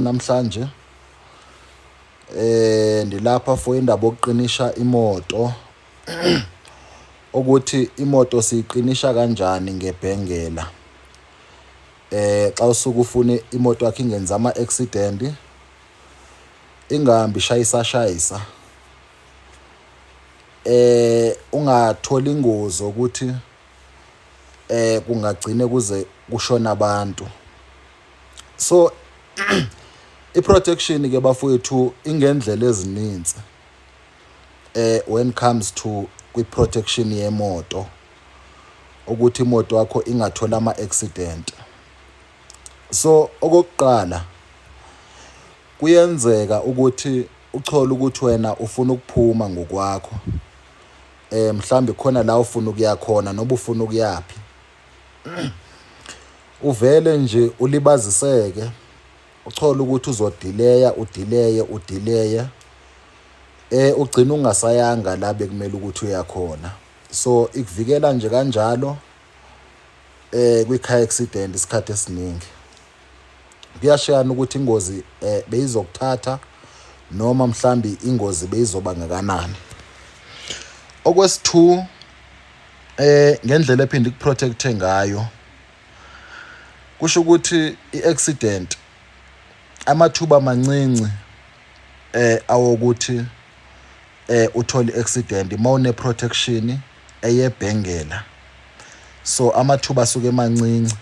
Namhlanje ndilapha for indaba yokuqinisha imoto, ukuthi imoto siyiqinisha kanjani ngebhengela. Xa usuke ufuna imoto yakho ingenzi ama-accident, ingahambi ishayisa shayisa, ungatholi ingozi ukuthi kungagcine kuze kushona abantu. So i-protection ke bafowethu ingendlela ezininzi when comes to kwi-protection yemoto, ukuthi imoto yakho ingathola ama-accident. So okokuqala, kuyenzeka ukuthi uchole ukuthi wena ufuna ukuphuma ngokwakho, mhlambe khona la ufuna ukuya khona noba ufuna ukuyaphi, uvele nje ulibaziseke, uchole ukuthi uzodileya, udileye, udileye, ugcina ungasayanga la bekumele ukuthi uyakhona. So ikuvikela nje kanjalo kwi-car accident. Isikhathi esiningi kuyashiyana ukuthi ingozi beyizokuthatha noma mhlambi ingozi beyizoba ngakanani. Okwesi-2, ngendlela ephinde ikuprotecte ngayo, kusho ukuthi i-accident amathuba amancinci awokuthi uthole i-accident mawune protection eyebhengela. So amathuba asuke emancinci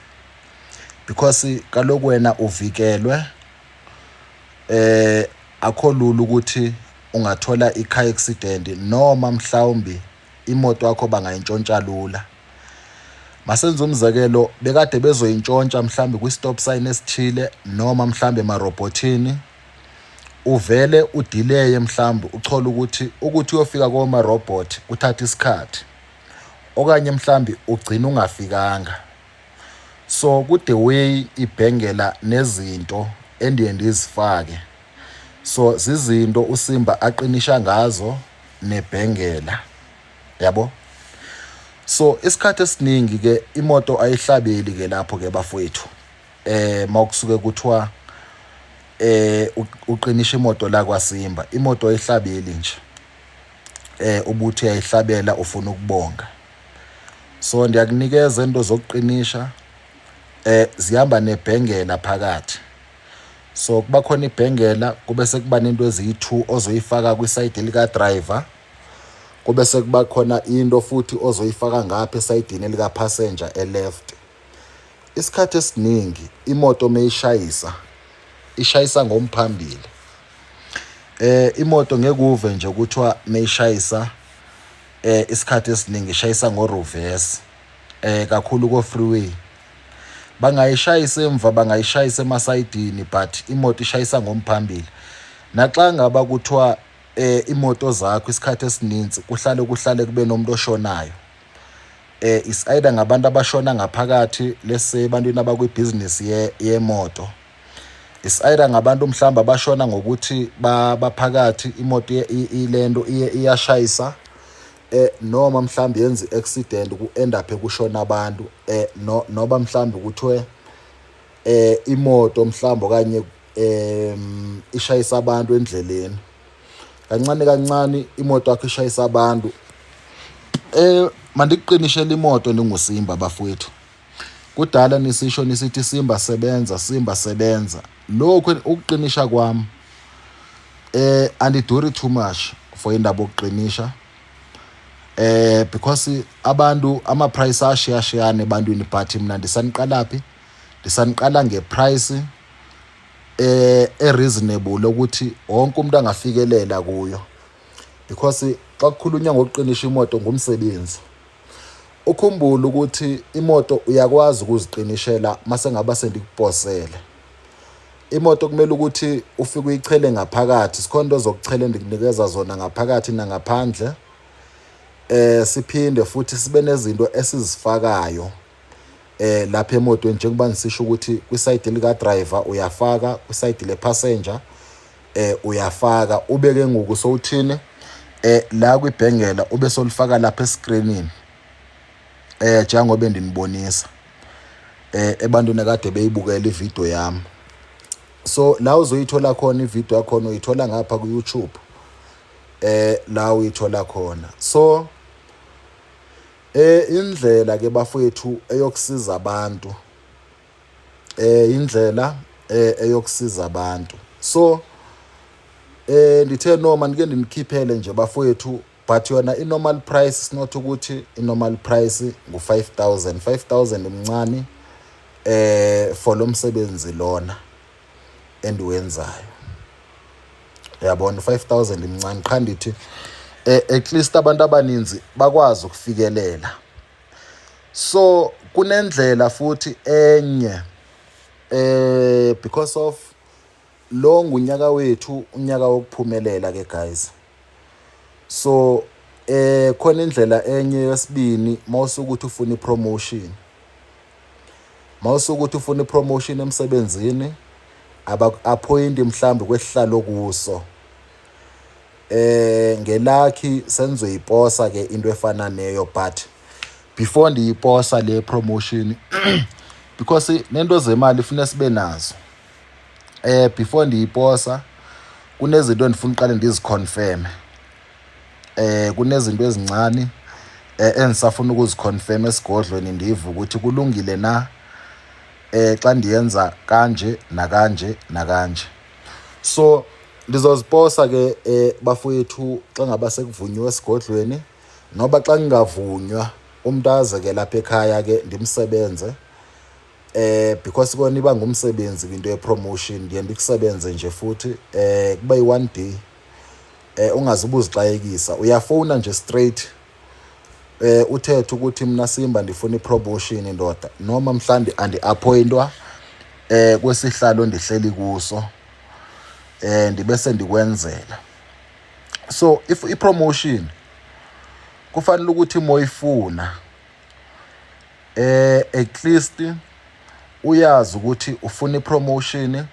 because kaloku wena uvikelwe, akho lula ukuthi ungathola i-car accident noma mhlawumbi imoto yakho bangayintshontsha lula. Masenze umzekelo, bekade bezoyintshontsha mhlambi kwi-stop sign esithile noma mhlambe emarobhothini, uvele udileye, mhlambi uchole ukuthi uyofika koma-robot kuthatha isikhathi, okanye mhlambi ugcina ungafikanga. So ku-the way ibhengela nezinto endiye ndizifake, so zizinto uSimba aqinisha ngazo nebhengela, yabo. So isikhathi esiningi ke imoto ayihlabeli ke lapho ke bafowethu, mawukusuke kuthiwa uqinisha imoto la kwaSimba, imoto ayihlabeli nje, ubuthi uyayihlabela ufuna ukubonga. So ndiyakunikeza into zokuqinisha, zihamba nebhengela phakathi. So kuba khona ibhengela, kube sekuba nento eziyi-2 ozoyifaka kwisayidi lika driver, kube sekuba khona into futhi ozoyifaka ngapha esayidini lika passenger e-left. Isikhathi esiningi imoto meyishayisa, ishayisa ngomphambili. Imoto ngeke uve nje kuthiwa meyishayisa, isikhathi esiningi ishayisa ngo reverse, kakhulu ko freeway. Bangayishayisa emva, bangayishayisa emasayidini, but imoto ishayisa ngomphambili. Naxa ngaba kuthiwa imoto zakho isikhathi esininzi kuhlale kube nomuntu oshonayo, is either ngabantu abashona ngaphakathi, lese ebantwini abakwibhizinisi yemoto, is either ngabantu mhlawumbe abashona ngokuthi baphakathi imoto ilento iye iyashayisa, noma mhlawumbe yenza i-accident, ku-end up kushona abantu, no noba mhlawumbe kuthiwe imoto mhlawumbe okanye ishayisa abantu endleleni. Kancane kancane imoto yakho ishayisa abantu. Mandikuqinishele imoto ndinguSimba bafowethu. Kudala nisisho nisithi Simba sebenza, Simba sebenza. Lokhu ukuqinisha kwami, andiduri too much for indaba yokuqinisha, because abantu ama price ashiyashiyana ebantwini, but mina ndisaniqala phi? Ndisaniqala ngeprice e-reasonable ukuthi wonke umuntu angafikelela kuyo, because xa kukhulunywa ngokuqinisha imoto ngumsebenzi. Ukhumbule ukuthi imoto uyakwazi ukuziqinishela mase ngaba sendikuposele imoto, kumele ukuthi ufike uyichele ngaphakathi. Sikhona into zokuchela endikunikeza zona ngaphakathi nangaphandle, siphinde futhi sibe nezinto esizifakayo lapha emotweni, njengoba ngisisho ukuthi kwisayidi lika driver uyafaka, kwisayidi le passenger uyafaka, ubeke ngoku sowuthini la kwibhengela, ube solifaka lapha escreenini, njengoba ndinibonisa ebantwini akade beyibukela ivideo yami. So la uzoyithola khona ivideo yakhona, uyithola ngapha ku-YouTube, la uyithola khona. So indlela ke bafowethu eyokusiza abantu, indlela eyokusiza abantu. So ndithe noma ndike ndinikhiphele nje bafowethu, but yona i-normal price is not ukuthi i-normal price ngu-5000. 5000 mncane for lo msebenzi lona endiwenzayo, uyabona. 5000 mncane qha, ndithi at least abantu abaninzi bakwazi ukufikelela. So kunendlela futhi enye, because of lo ngunyaka wethu, unyaka wokuphumelela ke guys. So khona indlela enye yesibini. Mawusukuthi ufuna ipromotion, mawusukuthi ufuna ipromotion emsebenzini, abaku-appoint mhlambi kwesihlalo kuso, ngelakhi senzoyiposa ke into efana neyo. But before ndiyiposa le promotion, because nento zemali ifuna sibe nazo, before ndiyiposa kunezinto endifuna uqale ndiziconfirm, kunezinto ezincane engisafuna ukuziconfirm esigodlweni, ndive ukuthi kulungile na xa ndiyenza kanje nakanje nakanje. So ndizoziposa ke bafowethu xa ngaba sekuvunyiwe esigodlweni, noba xa kungavunywa, umuntu aze ke lapha ekhaya ke ndimsebenze, because kona iba ngumsebenzi kwinto ye-promotion. Ndiye ndikusebenze nje futhi kuba yi-one day, ungaze ubuzixakekisa, uyafowuna nje straight, uthethe ukuthi mina Simba ndifuna ipromotion ndoda, noma mhlambi andi-appointwa kwesihlalo ndihleli kuso, ndibe sendikwenzela. So if ipromotion kufanele ukuthi moyifuna, at least uyazi ukuthi ufuna ipromotion,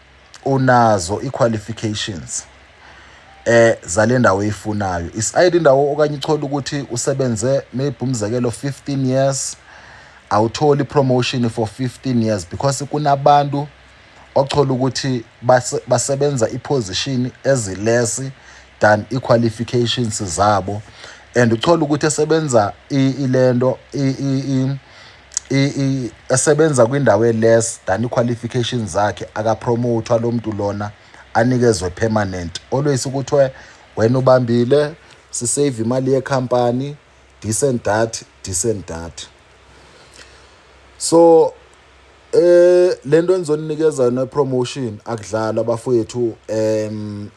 unazo i-qualifications zale ndawo oyifunayo. Is either indawo okanye uthola ukuthi usebenze maybe umzekelo 15 years, awutholi promotion for 15 years, because kunabantu othola ukuthi basebenza iposition eziless than i-qualifications zabo, and uthola ukuthi esebenza ilento esebenza kwindawo eless than i-qualifications zakhe, akapromothwa lo muntu lona anikezwe permanent. Always ukuthiwe wena ubambile, sisave imali yekhampani, this and that, this and that. So lento engizonikeza yona promotion akudlalwa bafowethu.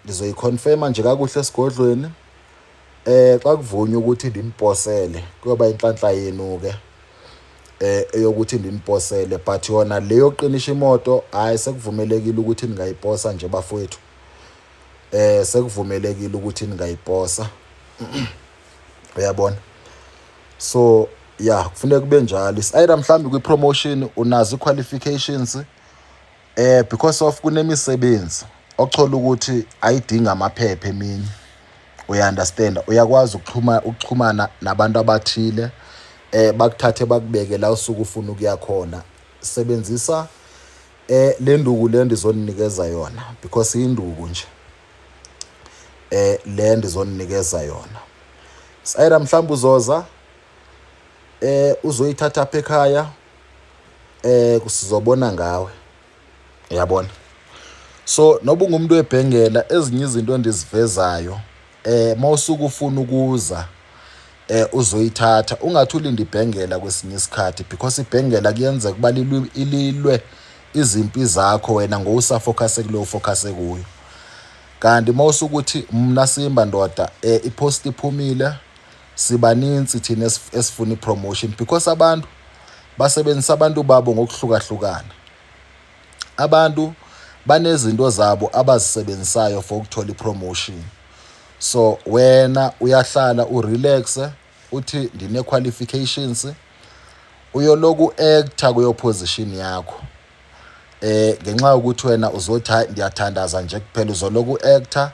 Ndizoyiconfirma nje kakuhle esigodlweni xa kuvunywa ukuthi ndiniposele, kuyoba inhlanhla yenu ke eyokuthi ndiniposele. But yona leyo qinisha imoto, hayi, sekuvumelekile ukuthi ningayiposa nje bafowethu, sekuvumelekile ukuthi ningayiposa, uyabona. So yeah, kufuneka kube njalo. Is either mhlambi kwi-promotion unazo i-qualifications, because of kunemisebenzi othola ukuthi ayidinga amaphepha eminye, uya-understand. Uyakwazi ukuxhumana nabantu abathile, bakuthathe bakubeke la usuke ufuna ukuya khona. Sebenzisa le nduku le ndizonikeza yona, because induku nje le ndizonikeza yona. Sayira mhlawumbe uzoza uzoyithatha apha ekhaya, sizobona ngawe, uyabona. So noba ungumuntu webhengela, ezinye izinto endizivezayo, mawusuke ufuna ukuza uzoyithatha, ungathi ulinde ibhengela kwesinye isikhathi, because ibhengela kuyenzeka ukuba ililwe izimpi zakho wena ngowusafocus kuleyo focus kuyo. Kanti mawusukuthi mna Simba ndoda, ipost iphumile, sibaninzi thina esifuna ipromotion, because abantu basebenzisa abantu babo ngokuhlukahlukana. Abantu banezinto zabo abazisebenzisayo for ukuthola ipromotion. So wena uyahlala urelax, uthi ndine qualifications, uyoloku actor kuyo position yakho, ngenxa yokuthi wena uzothi hayi, ndiyathandaza nje kuphela. Uzoloku actor,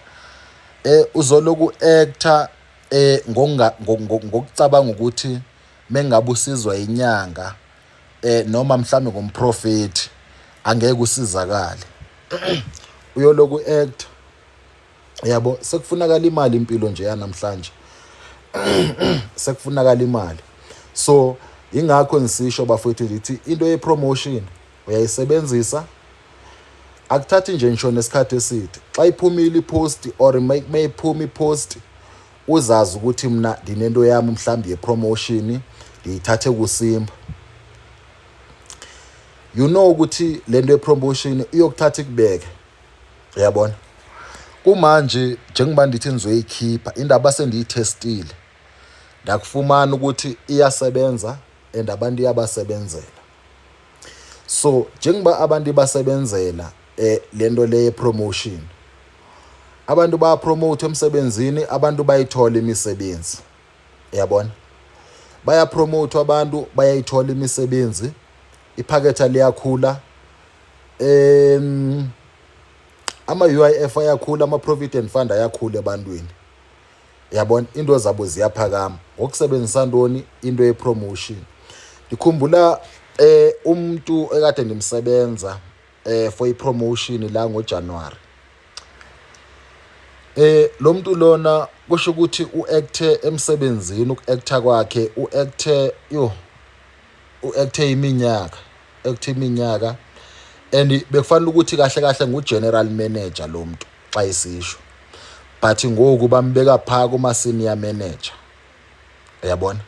uzoloku actor ngokucabanga ukuthi mengabe usizwa inyanga noma mhlambe ngumprofeti angeke usizakale. Uyoloku act, yabo. Sekufunakala imali, impilo nje yanamhlanje sekufunakala imali. So ingakho ngisisho, bafowethu, ngithi into ye-promotion uyayisebenzisa, akuthathi nje ngisho nesikhathi eside. Xa iphumile ipost or mayiphuma ipost, uzazi ukuthi mina ndinento yami mhlawumbe ye-promotion, ndiyithathe kuSimba. You know ukuthi lento ye-promotion iyokuthatha ikubeke, uyabona. Kumanje njengoba ndithi nizoyikhipha indaba, sendiyithestile, ndakufumana ukuthi iyasebenza and abantu iyabasebenzela. So njengoba abantu ibasebenzela lento le promotion, abantu bayapromote emsebenzini, abantu bayithola imisebenzi, uyabona, bayapromote abantu, bayayithola imisebenzi, iphaketha liyakhula, ama-UIF ayakhula, ama-provident fund ayakhula ebantwini, yabona, into zabo ziyaphakama ngokusebenzisa ntoni? Into ye-promotion. Ndikhumbula umuntu ekade ndimsebenza for i-promotion la ngoJanuary. Lo muntu lona kusho ukuthi uacte emsebenzini, uku-acta kwakhe uacte, yo, uacte iminyaka, acte iminyaka, and bekufanele ukuthi kahle kahle ngu-general manager lo muntu xa isisho, but ngoku bambeka phaa kuma-senior manager, uyabona,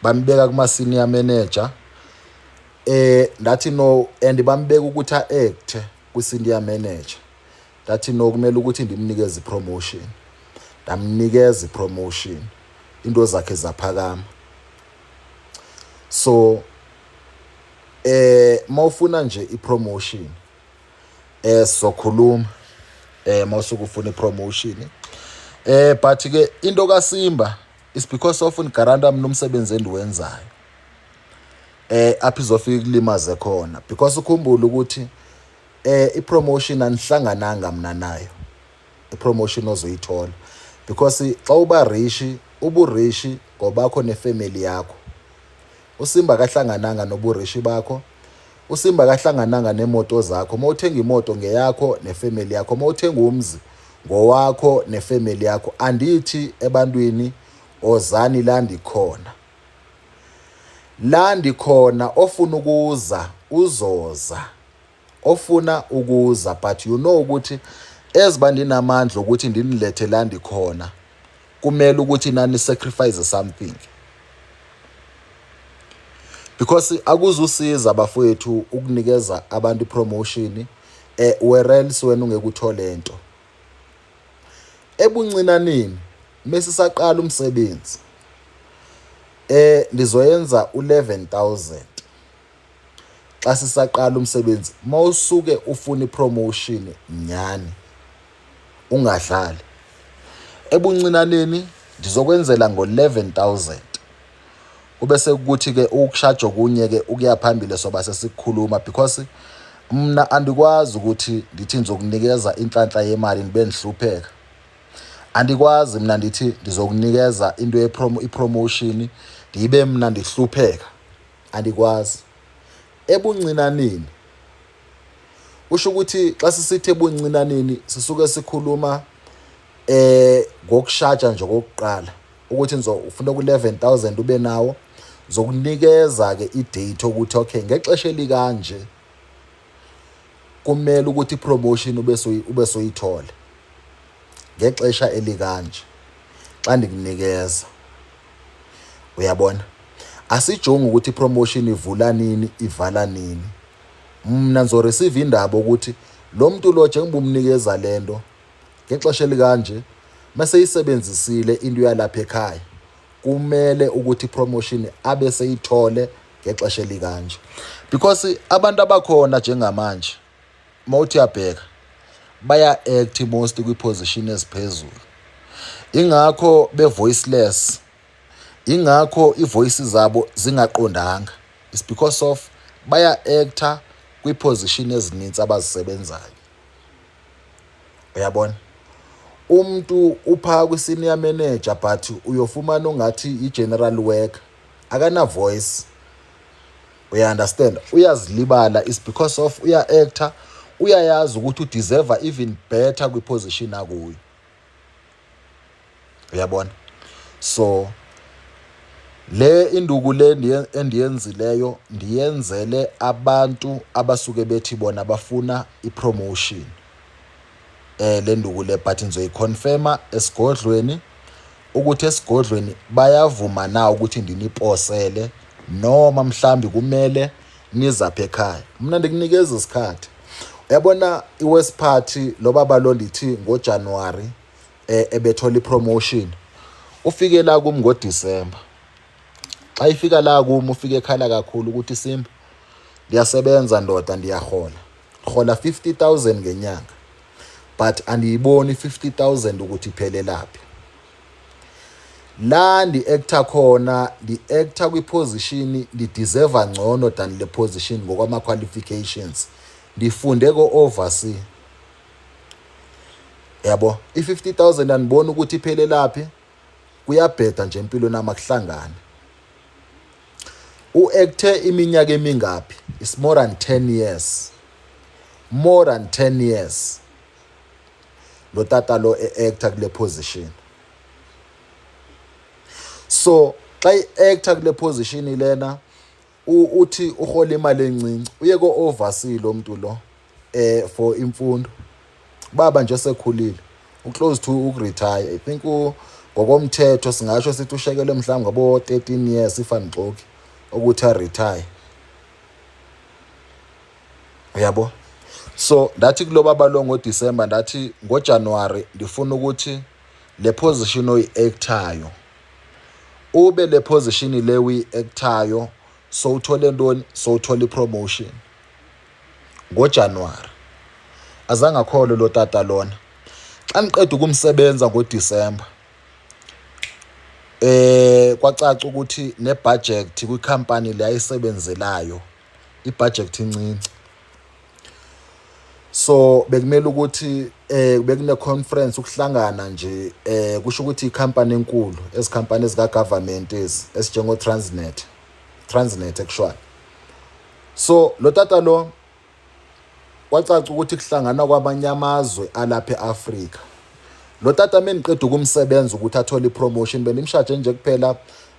bambeka kuma-senior manager. Ndathi no, and bambeka ukuthi a-acte kwi-senior manager. Ndathi no, kumele ukuthi ndimnikeze ipromotion. Ndamnikeza ipromotion, into zakhe zaphakama. So mawufuna nje ipromotion, sizokhuluma mawusuke ufuna ipromotion. But ke into kaSimba is because of ngigaranta mina umsebenzi endiwenzayo apho izofika kulimaze khona, because ukhumbule ukuthi ipromotion anihlangananga mina nayo ipromotion ozoyithola, because xa uba rich, ubu-rich ngobakho nefamily yakho. USimba kahlangananga nobu-rich bakho, uSimba kahlangananga nemoto zakho. Uma uthenga imoto, ngeyakho nefamily yakho. Uma uthenga umzi, ngowakho nefamily yakho. Andithi ebantwini ozani la ndikhona, la ndikhona. Ofuna ukuza uzoza, ofuna ukuza, but you know ukuthi eziba ndinamandla ukuthi ndinilethe la ndikhona, kumele ukuthi nani sacrifice something, because akuzusiza, bafowethu, ukunikeza abantu ipromotion whereas wena ungeke uthole into. Ebuncinaneni mesisaqala umsebenzi, ndizoyenza u11000 xa sisaqala umsebenzi. Mawusuke ufuna ipromotion nyani, ungadlali, ebuncinaneni ndizokwenzela ngo11000, kube sekuthi ke ukushaja okunye ke ukuya phambili soba sesikhuluma, because mna andikwazi ukuthi ndithi ngizokunikeza inhlanhla yemali ndibe ndihlupheka. Andikwazi mina ndithi ndizokunikeza into yepromo, ipromotion, ndibe mna ndihlupheka. Andikwazi. Ebuncinaneni kusho ukuthi xa sisithi ebuncinaneni, sisuke sikhuluma ngokushaja nje kokuqala, ukuthi nizo ufuna ku11000 ube nawo, zokunikeza ke idate ukuthi okay, ngexesha elikanje kumele ukuthi ipromotion ube soyithole ngexesha elikanje xa ndikunikeza, uyabona. Asijongi ukuthi ipromotion ivula nini, ivala nini. Mna ndizoreceive indaba ukuthi lo muntu lo, njengoba umnikeza lento ngexesha elikanje, mase yisebenzisile into yalapha ekhaya, kumele ukuthi ipromotion abe seyithole ngexesha elikanje, because abantu abakhona njengamanje, mawuthi uyabheka, baya act most kwi-position eziphezulu. Ingakho be-voiceless, ingakho ivoice zabo zingaqondanga. It's because of baya acta kwi-position ezininzi abazisebenzayo, uyabona. Umuntu upha kwi-senior manager, but uyofumana ungathi i-general worker, akana voice, uya understand, uyazilibala. Is because of uya actor. Uyayazi ukuthi udeserve even better kwiposition akuyo, uyabona. So le induku le endiyenzileyo ndiyenzele abantu abasuke bethi bona bafuna ipromotion, le nduku le, but ngizoyiconfirma esigodlweni ukuthi esigodlweni bayavuma na ukuthi ndiniposele noma mhlambi kumele nizapha ekhaya. Mina ndikunikeza isikhathi, uyabona. I-West Party lo baba lo ndithi ngoJanuary ebethola ipromotion, ufike la kum ngoDecember. Xa ifika la kum ufike ekhala kakhulu ukuthi, "Simba, ndiyasebenza ndoda, ndiyahola, hola 50,000 ngenyanga, but andiyiboni 50,000 ukuthi iphelelaphi. La ndi-acta khona, ndi-acta kwi-position ndi-deserve ngcono than le position ngokwama-qualifications. Ndifunde ko-oversea, yabo. I-50,000 andiboni ukuthi iphelelaphi. Kuyabheda nje empilweni nami, akuhlangani." U-acte iminyaka emingaphi? It's more than 10 years, more than 10 years lo tata lo e-acta kule position. So xa i-acta kule position lena, uthi uhola imali encinci. Uye ko-oversea lo muntu lo for imfundo. Baba nje sekhulile, uclose to ukuretire, I think. Ngokomthetho singasho sithi ushekele mhlawumbe ngabo 13 years, if angixoki, ukuthi a-retire, uyabo. So ndathi kulo baba lo ngoDecember, ndathi ngoJanuary ndifuna ukuthi le position oyi-actayo ube le position le uyi-actayo sowuthole ntoni, sowuthola ipromotion ngoJanuary. Azange akholwe lo tata lona. Xa ndiqeda ukumsebenza ngoDecember, kwacaca ukuthi nebudget kwikhampani le ayisebenzelayo, ibudget incinci. So bekumele ukuthi bekune conference, ukuhlangana nje, kusho ukuthi ikhampani enkulu, ezikhampani ezika government esinjengo Transnet, Transnet actually. So lo tata lo kwacaca ukuthi kuhlangana kwamanye amazwe alapha eAfrika. Lo tata mengiqeda ukumsebenza ukuthi athole ipromotion, benimshaje nje kuphela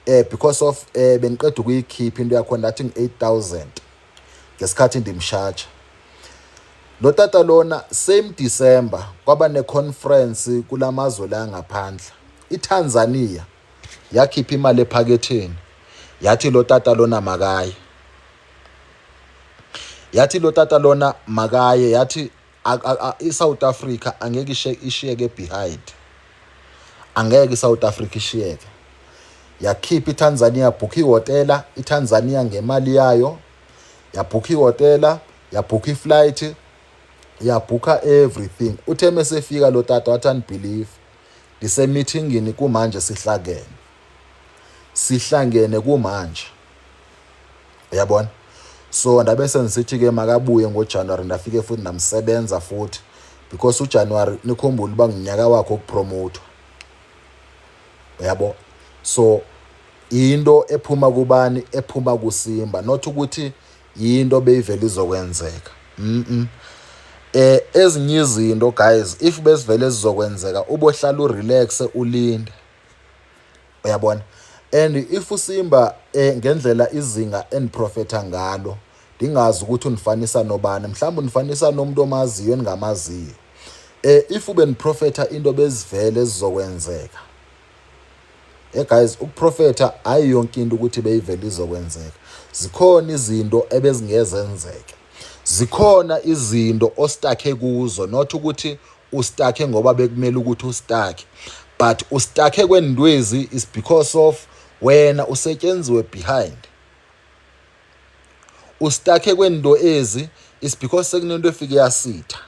because of bengiqeda ukuyikhipha into yakhona, ndathi ngi-8000 ngesikhathi ndimshaja lo tata lona. Same December kwaba ne-conference kulamazwe la ngaphandle. iTanzania yakhipha imali ephaketheni, yathi lo tata lona makaye, yathi lo tata lona makaye, yathi iSouth Africa angeke ishiyeke behind, angeke iSouth Africa ishiyeke. Yakhipha iTanzania, yabhukha ihhotela iTanzania ngemali yayo, yabhukha ihhotela, yabhukha iflight, yabhukha everything. Uthe mesefika lo tata wathi, "Unbelieve, ndisemeetingini kumanje, sihlangene, sihlangene kumanje," uyabona. So ndabe sengisithi ke makabuye ngoJanuary. Ndafike futhi ndamsebenza futhi because uJanuary, nikhumbule uba ngunyaka wakhe wokupromotwa, uyabo. So into ephuma kubani? Ephuma kuSimba, not ukuthi yinto beyivele izokwenzeka. Ezinye izinto guys, if besivele zizokwenzeka, ubohlala urelax, ulinde, uyabona. And if uSimba ngendlela izinga endiprofetha ngalo, ndingazi ukuthi undifanisa nobani, mhlawumbe undifanisa nomuntu omaziyo endingamaziyo. If ube ndiprofetha into bezivele zizokwenzeka, guys, ukuprofetha hayi yonke into ukuthi beyivele izokwenzeka. Zikhona izinto ebezingezenzeke, zikhona izinto ostakhe kuzo, not ukuthi ustakhe ngoba bekumele ukuthi ustakhe, but ustakhe kwendwezi is because of wena usetshenziwe behind. Ustakhe kwento ezi is because sekunento efike yasitha.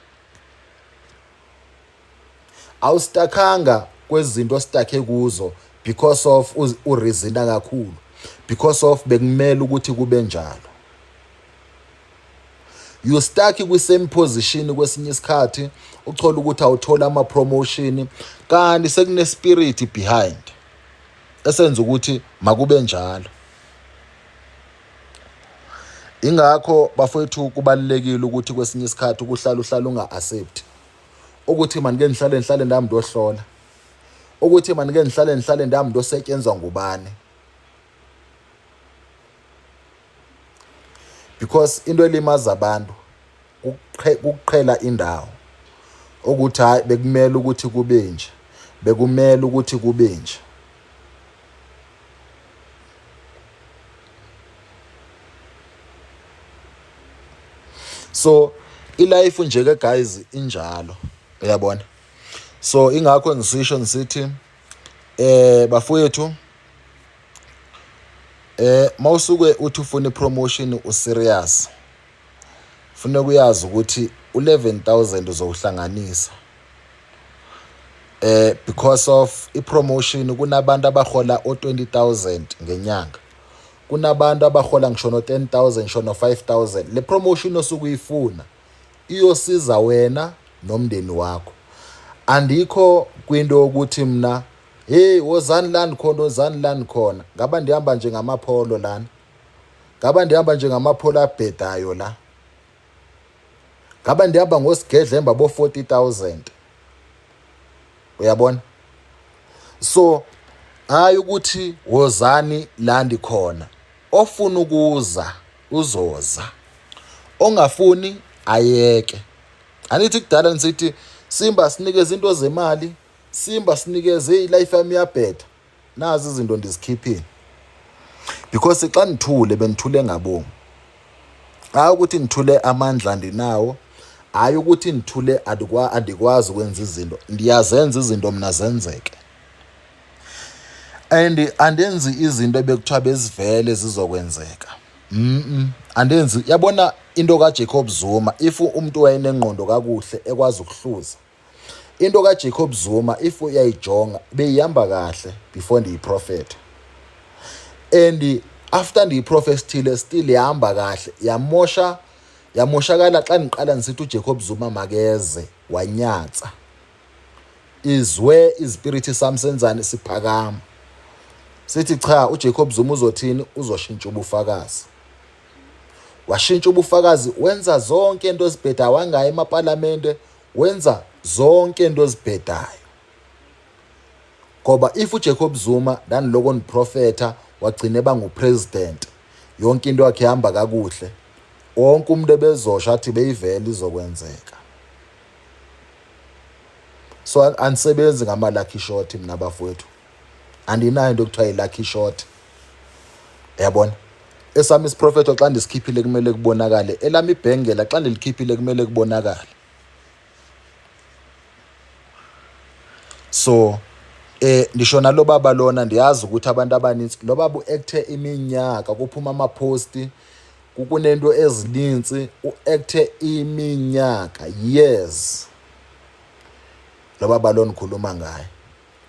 Awustakhanga kwezinto ostakhe kuzo because of ureasona kakhulu, because of bekumele ukuthi kube njalo. You stuck kwi-same position, kwesinye isikhathi uthola ukuthi awuthola ama-promotion kanti sekune-spirit behind esenza ukuthi makube njalo. Ingakho bafowethu kubalulekile ukuthi kwesinye isikhathi ukuhlala uhlala unga-accept ukuthi mani ke ngihlale ngihlale ndami ndohlola ukuthi mani ke ngihlale ngihlale ndami ndosetshenzwa ngubani because into elimaza abantu kuqhela indawo ukuthi hayi bekumele ukuthi kube nje bekumele ukuthi kube nje So ilife nje ke guys injalo uyabona. So ingakho ngisisho ngisithi eh bafowethu eh mawusuke uthi ufuna ipromotion userious funeka uyazi ukuthi u11000 uzowuhlanganisa eh because of ipromotion kunabantu abahola o20000 ngenyanga kunabantu abahola ngisho no-10000 ngisho no-5000 le promotion osuke uyifuna iyosiza wena nomndeni wakho andikho kwinto yokuthi mna hey wozani lani khona wozani lani khona ngaba ndihamba nje ngamapholo lana ngaba ndihamba nje ngamapholo abhedayo la ngaba ndihamba ngosigedlemba bo-40000 uyabona so hayi ukuthi wozani la ndikhona ofuna ukuza uzoza ongafuni ayeke anithi kudala nisithi simba sinikeze into zemali simba sinikeze ilife yami iyabheda nazi izinto ndizikhiphile because xa ndithule bendithule ngabomu hayi ukuthi ndithule amandla ndinawo hayi ukuthi ndithule andikwazi ukwenza izinto ndiyazenza izinto mna zenzeke and andenzi izinto ebekuthiwa bezivele zizokwenzeka mm andenzi yabona into kaJacob Zuma if umuntu wayenengqondo kakuhle ekwazi ukuhluza Into kaJacob Zuma if uyayijonga beyihamba kahle before ndiyiprofetha and after ndiyiprofethile still yahamba kahle yamosha yamoshakala xa ndiqala ndisithi uJacob Zuma makeze wanyatsa izwe izipirithi sami senzani siphakama sithi cha uJacob Zuma uzothini uzoshintsha ubufakazi washintsha ubufakazi wenza zonke into ezibhedayo wangaya emapalamente wenza zonke into ezibhedayo ngoba if uJacob Zuma ndandiloko ndiprofetha wagcina eba ngupresident yonke into yakhe ihamba kakuhle wonke umuntu ebezosho athi beyivele izokwenzeka so andisebenzi ngama-lucky shot mna bafowethu andinayo into ekuthiwa yi-lucky shot yabona esami isiprofetho xa ndisikhiphile kumele kubonakale elami ibhengela xa ndilikhiphile kumele kubonakale so eh ndisho nalo baba lona ndiyazi ukuthi abantu abaninzi lo baba uacthe iminyaka kuphuma amaposti kukunento ezininzi uacthe iminyaka years lo baba lo nikhuluma ngaye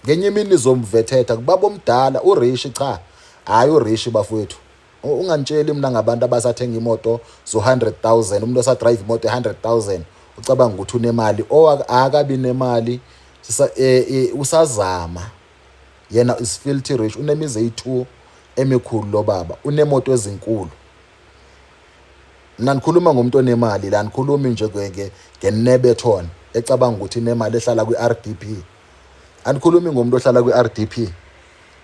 ngenye imini nizomvethetha kubaba omdala urishi cha hayi urishi bafowethu ungantsheli mina ngabantu abasathenga imoto zo-100 000 umuntu osadrive imoto e-100 000 ucabanga ukuthi unemali o akabi nemali e, e, usazama yena is filthy rich unemizi eyi-two emikhulu lo baba unemoto ezinkulu Mina nikhuluma ngomuntu onemali la nikhulumi nje ngenebeton ecabanga ukuthi inemali ehlala kwi-RDP. Anikhulumi ngomuntu ohlala kwi-RDP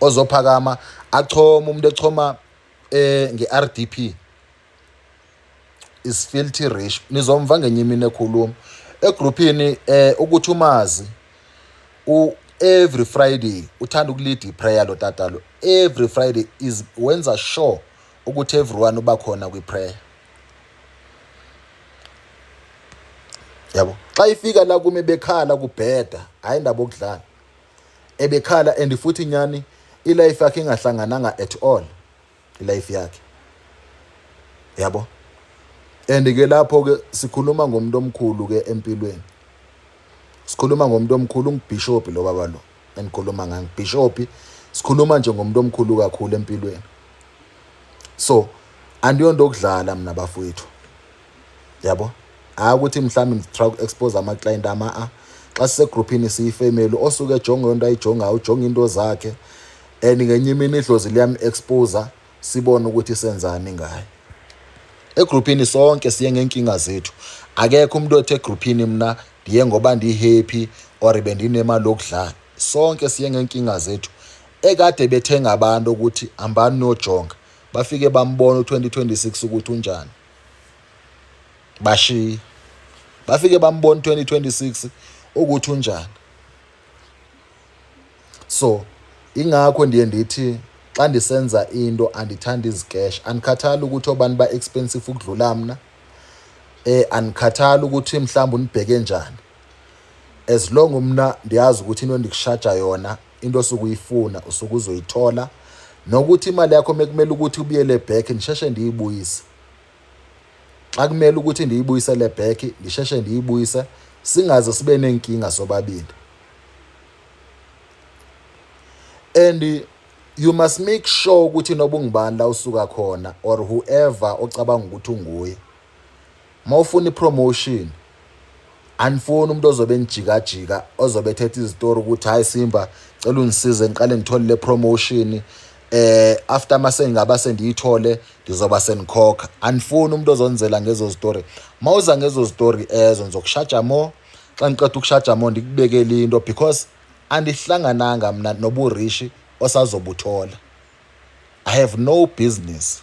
ozophakama achoma umuntu echoma eh nge-RDP is filthy rich nizomva ngenye imini ekhuluma egruphini eh ukuthi umazi u every Friday uthanda ukulida iprayer lo tata lo every Friday is wenza sure ukuthi everyone uba khona kwi-prayer yabo xa ifika la kumi bekhala kubheda hayi indaba okudlala ebekhala and futhi nyani ilife yakhe ingahlangananga at all ilife yakhe yabo and ke lapho ke sikhuluma ngomuntu omkhulu ke empilweni sikhuluma ngomuntu omkhulu ungibishop lo baba lo engikhuluma ngayo ngibishop sikhuluma nje ngomuntu omkhulu kakhulu empilweni so andiyonto okudlala mina bafowethu yabo hayi ukuthi mhlawumbe ngitry uku-expose ama-client ama-a xa sisegruphini siyifamily osuke ejonge into ayijongayo ujonge into zakhe and ngenye imini idlozi liyam-expose sibone ukuthi senzani ngayo. Egruphini sonke siye ngeenkinga zethu. Akekho umuntu othi egruphini mna ndiye ngoba ndi-happy or bendinemali yokudlala. Sonke siye ngeenkinga zethu. Ekade bethenga abantu ukuthi hambani nojonga, bafike bambona u-2026 ukuthi unjani. Bashiya. Bafike bambona u-2026 ukuthi unjani. So ingakho ndiye ndithi xa ndisenza into andithandi izikesh, andikhathali ukuthi obani ba-expensive ukudlula mna, andikhathali ukuthi mhlawumbe unibheke njani. As long mna ndiyazi ukuthi into endikushaja yona, into osuke uyifuna usuke uzoyithola, nokuthi imali yakho mekumele ukuthi ubuyele back ndisheshe ndiyibuyise. Xa kumele ukuthi ndiyibuyisele back ndisheshe ndiyibuyise, singaze sibe neenkinga sobabini. And you must make sure ukuthi noba ungubani la usuka khona or whoever ocabanga ukuthi unguye, mawufuna ipromotion anifuni umuntu ozobe enijikajika, ozobe ethetha izitori ukuthi hayi Simba cela ungisize ngiqale ngithole le promotion, after mase ngaba sendiyithole ndizoba sendikhokha. Anifuni umuntu ozonzela ngezo zitori. Mawuza ngezo zitori ezo ngizokushaja more. Xa ngiqeda ukushaja more ndikubekele into, because andihlangananga mna noburishi osazobuthola. I have no business.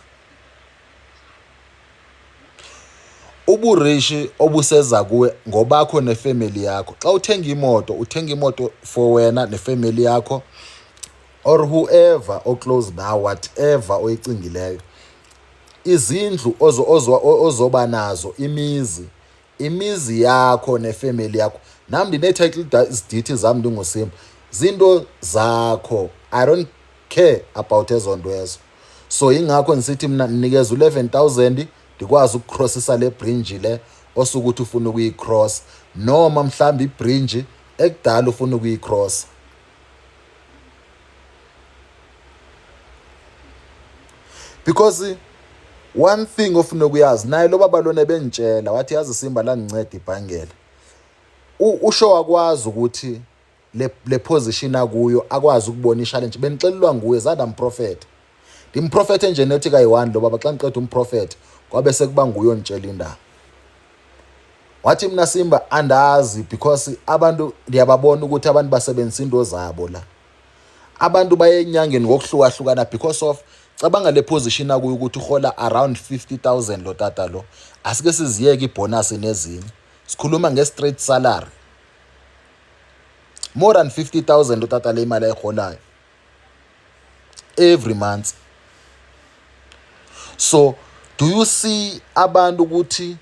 Uburishi obuseza kuwe ngobakho nefamily yakho. Xa uthenga imoto, uthenga imoto for wena nefamily yakho or whoever oclose nawe, whatever oyicingileyo. Izindlu ozoba nazo, imizi, imizi yakho nefamily yakho. Nam ndinee-title deed zam ndinguSimba, zinto zakho. I don't care about ezo nto ezo. So ingakho ndisithi mna ndinikeza u-11,000 ndikwazi ukucrossisa le bridge le osukuthi ufuna ukuyicross, noma mhlawumbe ibridge ekudala ufuna ukuyicrossa. Because one thing ofuna ukuyazi, naye lo baba lona ebengitshela wathi yazi Simba langinceda ibhangela. Usho wakwazi ukuthi le position akuyo akwazi ukubona i-challenge. Bendixelelwa nguye zanda mprofetha. Ndimprofethe nje nothi kayi-one lo baba, xa ndiqeda umprofetha kwabe sekuba nguye onditshela indaba. Wathi mina Simba andazi, because abantu ndiyababona ukuthi abantu basebenzisa into zabo la. Abantu baye enyangeni ngokuhlukahlukana because of cabanga le position akuyo ukuthi uhola around 50,000 lo tata lo. Asike siziyeke ibonus nezinye. Sikhuluma nge-straight salary. More than 50,000 lo tata le imali ayiholayo every month. So do you see abantu ukuthi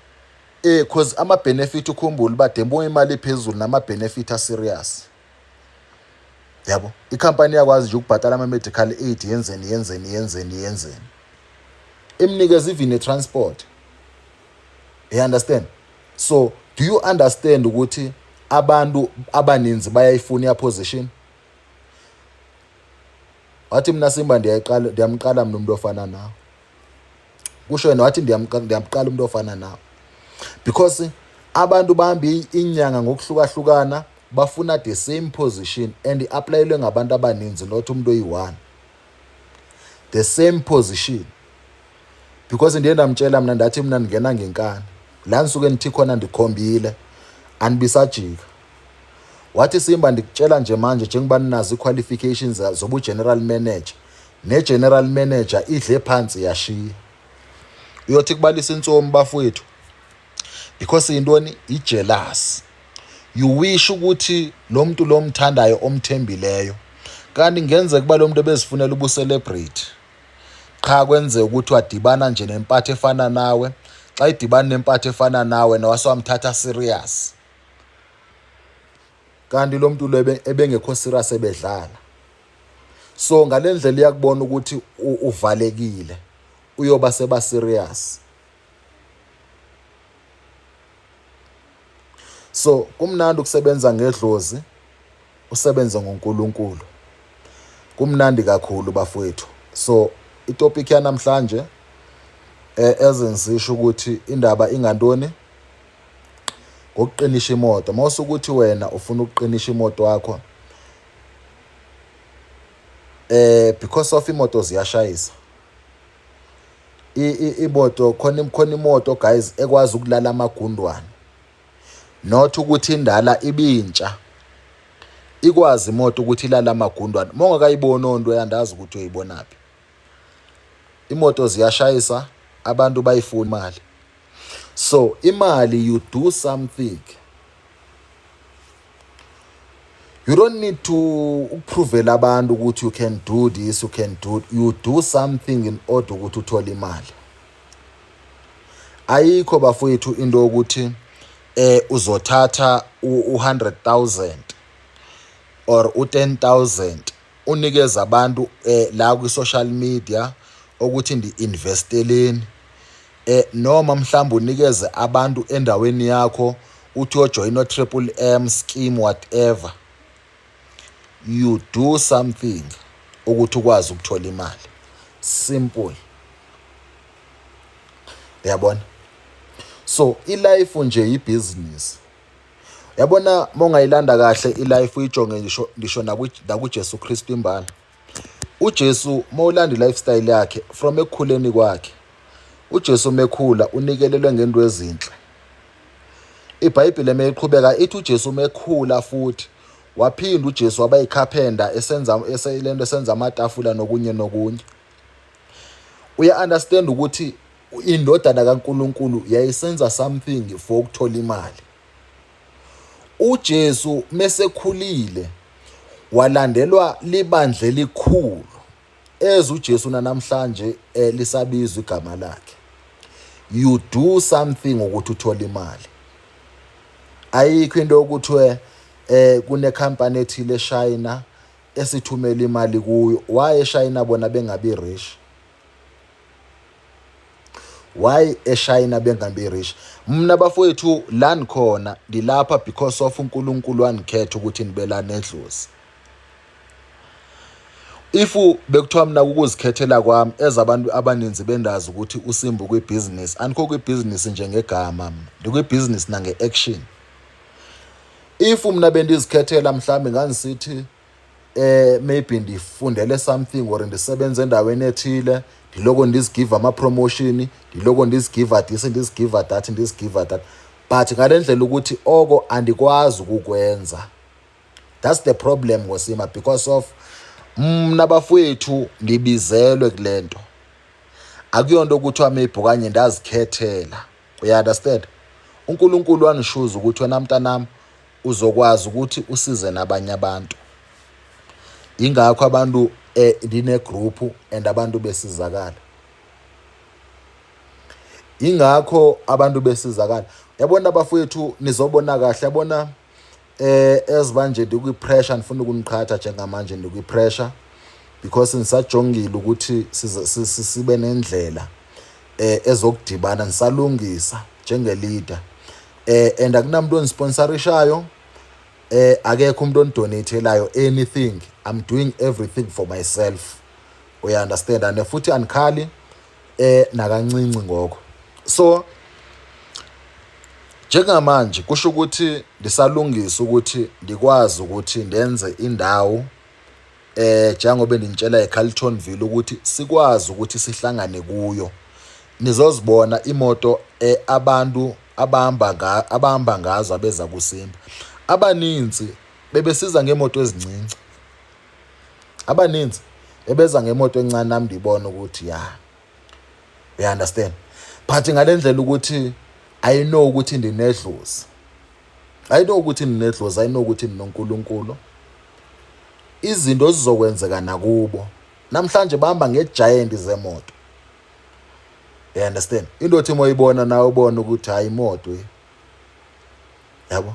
cause ama benefit, ukhumbule uba dembo imali ephezulu nama benefit a serious. Yabo, ikhampani iyakwazi nje ukubhatala ama medical aid, yenzeni yenzeni yenzeni yenzeni, imnikeza even ne transport. You understand? So do you understand ukuthi abantu abaninzi bayayifuna iya position? Wathi mina Simba ndiyayiqala, ndiyamqala mina umuntu ofana nawe. Kusho yena wathi ndiyamqala umuntu ofana nawe. Because abantu bahamba inyanga ngokuhlukahlukana bafuna the same position and i-applyelwe ngabantu abaninzi, not umuntu oyi-one. The same position. Because ndiye ndamtshela mina ndathi mina ndingena ngenkani. La ndisuke ndithi khona ndikhombile andibisajika. Wathi Simba ndikutshela nje manje njengoba ninazo i-qualifications zobu-general manager, ne-general manager idle phansi yashiya. Uyothi kubalisa intsomi bafowethu, because yintoni? I-jealous. You wish ukuthi lo muntu lo mthandayo omthembileyo, kanti kungenzeka ukuba lo muntu ebezifunela ubu-celebrity. Qha kwenzeka ukuthi wadibana nje nempatho efana nawe. Xa idibana nempatho efana nawe nawase wamthatha serious. Kanti lo muntu lo ebengekho serious, ebedlala. So ngale ndlela iyakubona ukuthi uvalekile, uyoba seba serious. So kumnandi ukusebenza ngedlozi, usebenze ngoNkulunkulu. Kumnandi kakhulu bafowethu. So itopic yanamhlanje ezengisisho ukuthi indaba ingantoni ngokuqinisha imoto. Mawusukuthi wena ufuna ukuqinisha imoto yakho, because of imoto ziyashayisa. Imoto khona, khona imoto guys ekwazi ukulala amagundwane, not ukuthi indala, ibintsha, ikwazi imoto ukuthi ilala amagundwane. Uma ungakayiboni onto, uyandazi ukuthi uyibonaphi. Imoto ziyashayisa, abantu bayifuna imali. So imali, you do something. You don't need to ukuprovela abantu ukuthi you can do this, you can do. You do something in order ukuthi uthole imali. Ayikho bafowethu into yokuthi uzothatha u-100,000 or u-10,000 unikeza abantu la kwi-social media ukuthi ndi-investeleni, noma mhlawumbe unikeze abantu endaweni yakho uthi uyojoyina o-Triple M scheme, whatever. You do something ukuthi ukwazi ukuthola imali, simple, uyabona? So i-life nje ibhizinisi, yabona? Mongayilanda kahle i-life, uyijonge ngisho nakuJesu Kristu imbala. UJesu, mawulanda i-lifestyle yakhe from ekukhuleni kwakhe, uJesu mekhula unikelelwe ngento ezinhle. IBhayibheli meyiqhubeka ithi uJesu mekhula futhi waphinda uJesu waba yicarpenter, esenza eselento, esenza amatafula nokunye nokunye. Uya understand ukuthi indodana kaNkuluNkulu yayisenza something for ukuthola imali. UJesu mesekhulile walandelwa libandla elikhulu eze uJesu namhlanje lisabizwa igama lakhe. You do something ukuthi uthole imali. Ayikho into yokuthi kune company ethile eChina esithumela imali kuyo. Why eChina bona bengabi rich? Why eChina bengabi rich? Mina bafowethu, la nikhona ndilapha because of uNkulunkulu wanikhetha ukuthi nibelane edlozi. If bekuthiwa mina ukuzikhethela kwami, ezabantu abaninzi bendazi ukuthi uSimba kwibhizinisi, anikho kwibhizinisi nje ngegama, mina ndikwibhizinisi nange-action. If mina bendizikhethela, mhlawumbe ngangisithi maybe ndifundele something or ndisebenze endaweni ethile, ndiloko ndizigiva ama-promotion, ndiloko ndizigiva this, ndizigiva that, ndizigiva that, but ngale ndlela ukuthi oko andikwazi ukukwenza. That's the problem ngoSimba, because of mna bafowethu ngibizelwe kule nto. Akuyonto okuthiwa maybe okanye ndazikhethela, uya understand? UNkulunkulu wanishuza ukuthi wena mntanami uzokwazi ukuthi usize nabanye abantu. Ingakho abantu ndine group and abantu besizakala. Ingakho abantu besizakala, yabona bafowethu? Nizobona kahle, yabona? Ezibanje ndikwi-pressure, ndifuna ukuniqhatha njengamanje, ndikwi-pressure because nisajongile ukuthi sibe nendlela ezokudibana, nisalungisa njenge-leader, and akunamuntu onisponsorishayo, akekho umuntu onidonatelayo anything. I'm doing everything for myself, uya understand? And futhi anikhali nakancinci ngoko. So njengamanje kusho ukuthi ndisalungisa ukuthi ndikwazi ukuthi ndenze indawo, njengoba ndinitshela eCarltonville, ukuthi sikwazi ukuthi sihlangane kuyo. Nizozibona imoto abantu abahamba ngazo abeza kuSimba. Abaninzi bebesiza ngemoto ezincinci, abaninzi bebeza ngemoto encane, nami ndibona ukuthi ya, you understand? But ngale ndlela ukuthi I know ukuthi ndinedlozi, I know ukuthi ndinedlozi, I know ukuthi ndinoNkulunkulu, izinto zizokwenzeka nakubo. Namhlanje bahamba nge-giant zemoto, you understand? Into othi moyibona nawe ubona ukuthi hayi, imoto, yabo?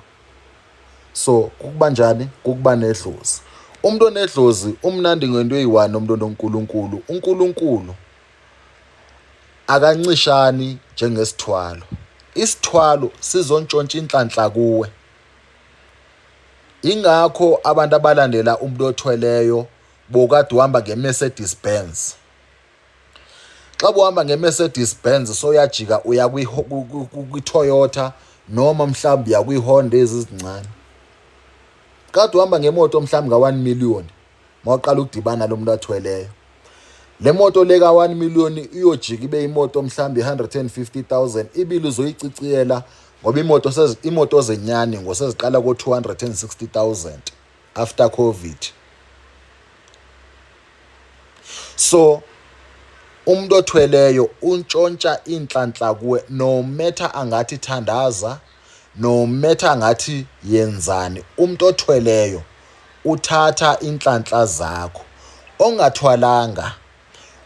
So kukuba njani? Kukuba nedlozi. Umuntu onedlozi umnandi ngento eyi-one, umuntu onoNkulunkulu. UNkulunkulu akancishani njengesithwalo. Isithwalo sizontshontsha inhlanhla kuwe. Ingakho abantu abalandela umuntu othweleyo bokade uhamba nge-Mercedes Benz. Xa buhamba nge-Mercedes Benz, soyajika uya kwi-Toyota noma mhlawumbe uya kwi-Honda ezizincane. Kade uhamba ngemoto mhlawumbe nga-1 million, mawuqala ukudibana lo muntu athweleyo. Le moto le ka-1 million iyojika ibe imoto mhlawumbe i-150,000 ibili uzoyiciciyela ngoba imoto imoto zenyani ngoseziqala ko-260,000 after covid. So umuntu othweleyo untshontsha inhlanhla kuwe no matter angathi thandaza no matter angathi yenzani umuntu othweleyo uthatha inhlanhla zakho ongathwalanga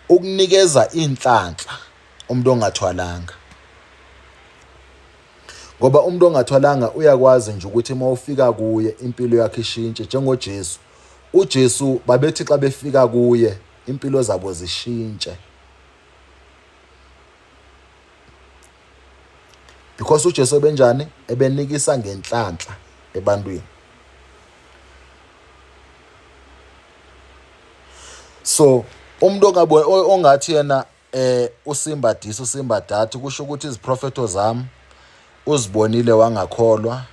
ukunikeza inhlanhla umuntu ongathwalanga ngoba umuntu ongathwalanga uyakwazi nje ukuthi uma ufika kuye impilo yakhe ishintshe njengoJesu uJesu babethi xa befika kuye impilo zabo zishintshe because uJesu ebenjani ebenikisa ngenhlanhla ebantwini so umuntu ongabe ongathi yena eh uSimba this uSimba that kusho ukuthi iziprofetho zami uzibonile wangakholwa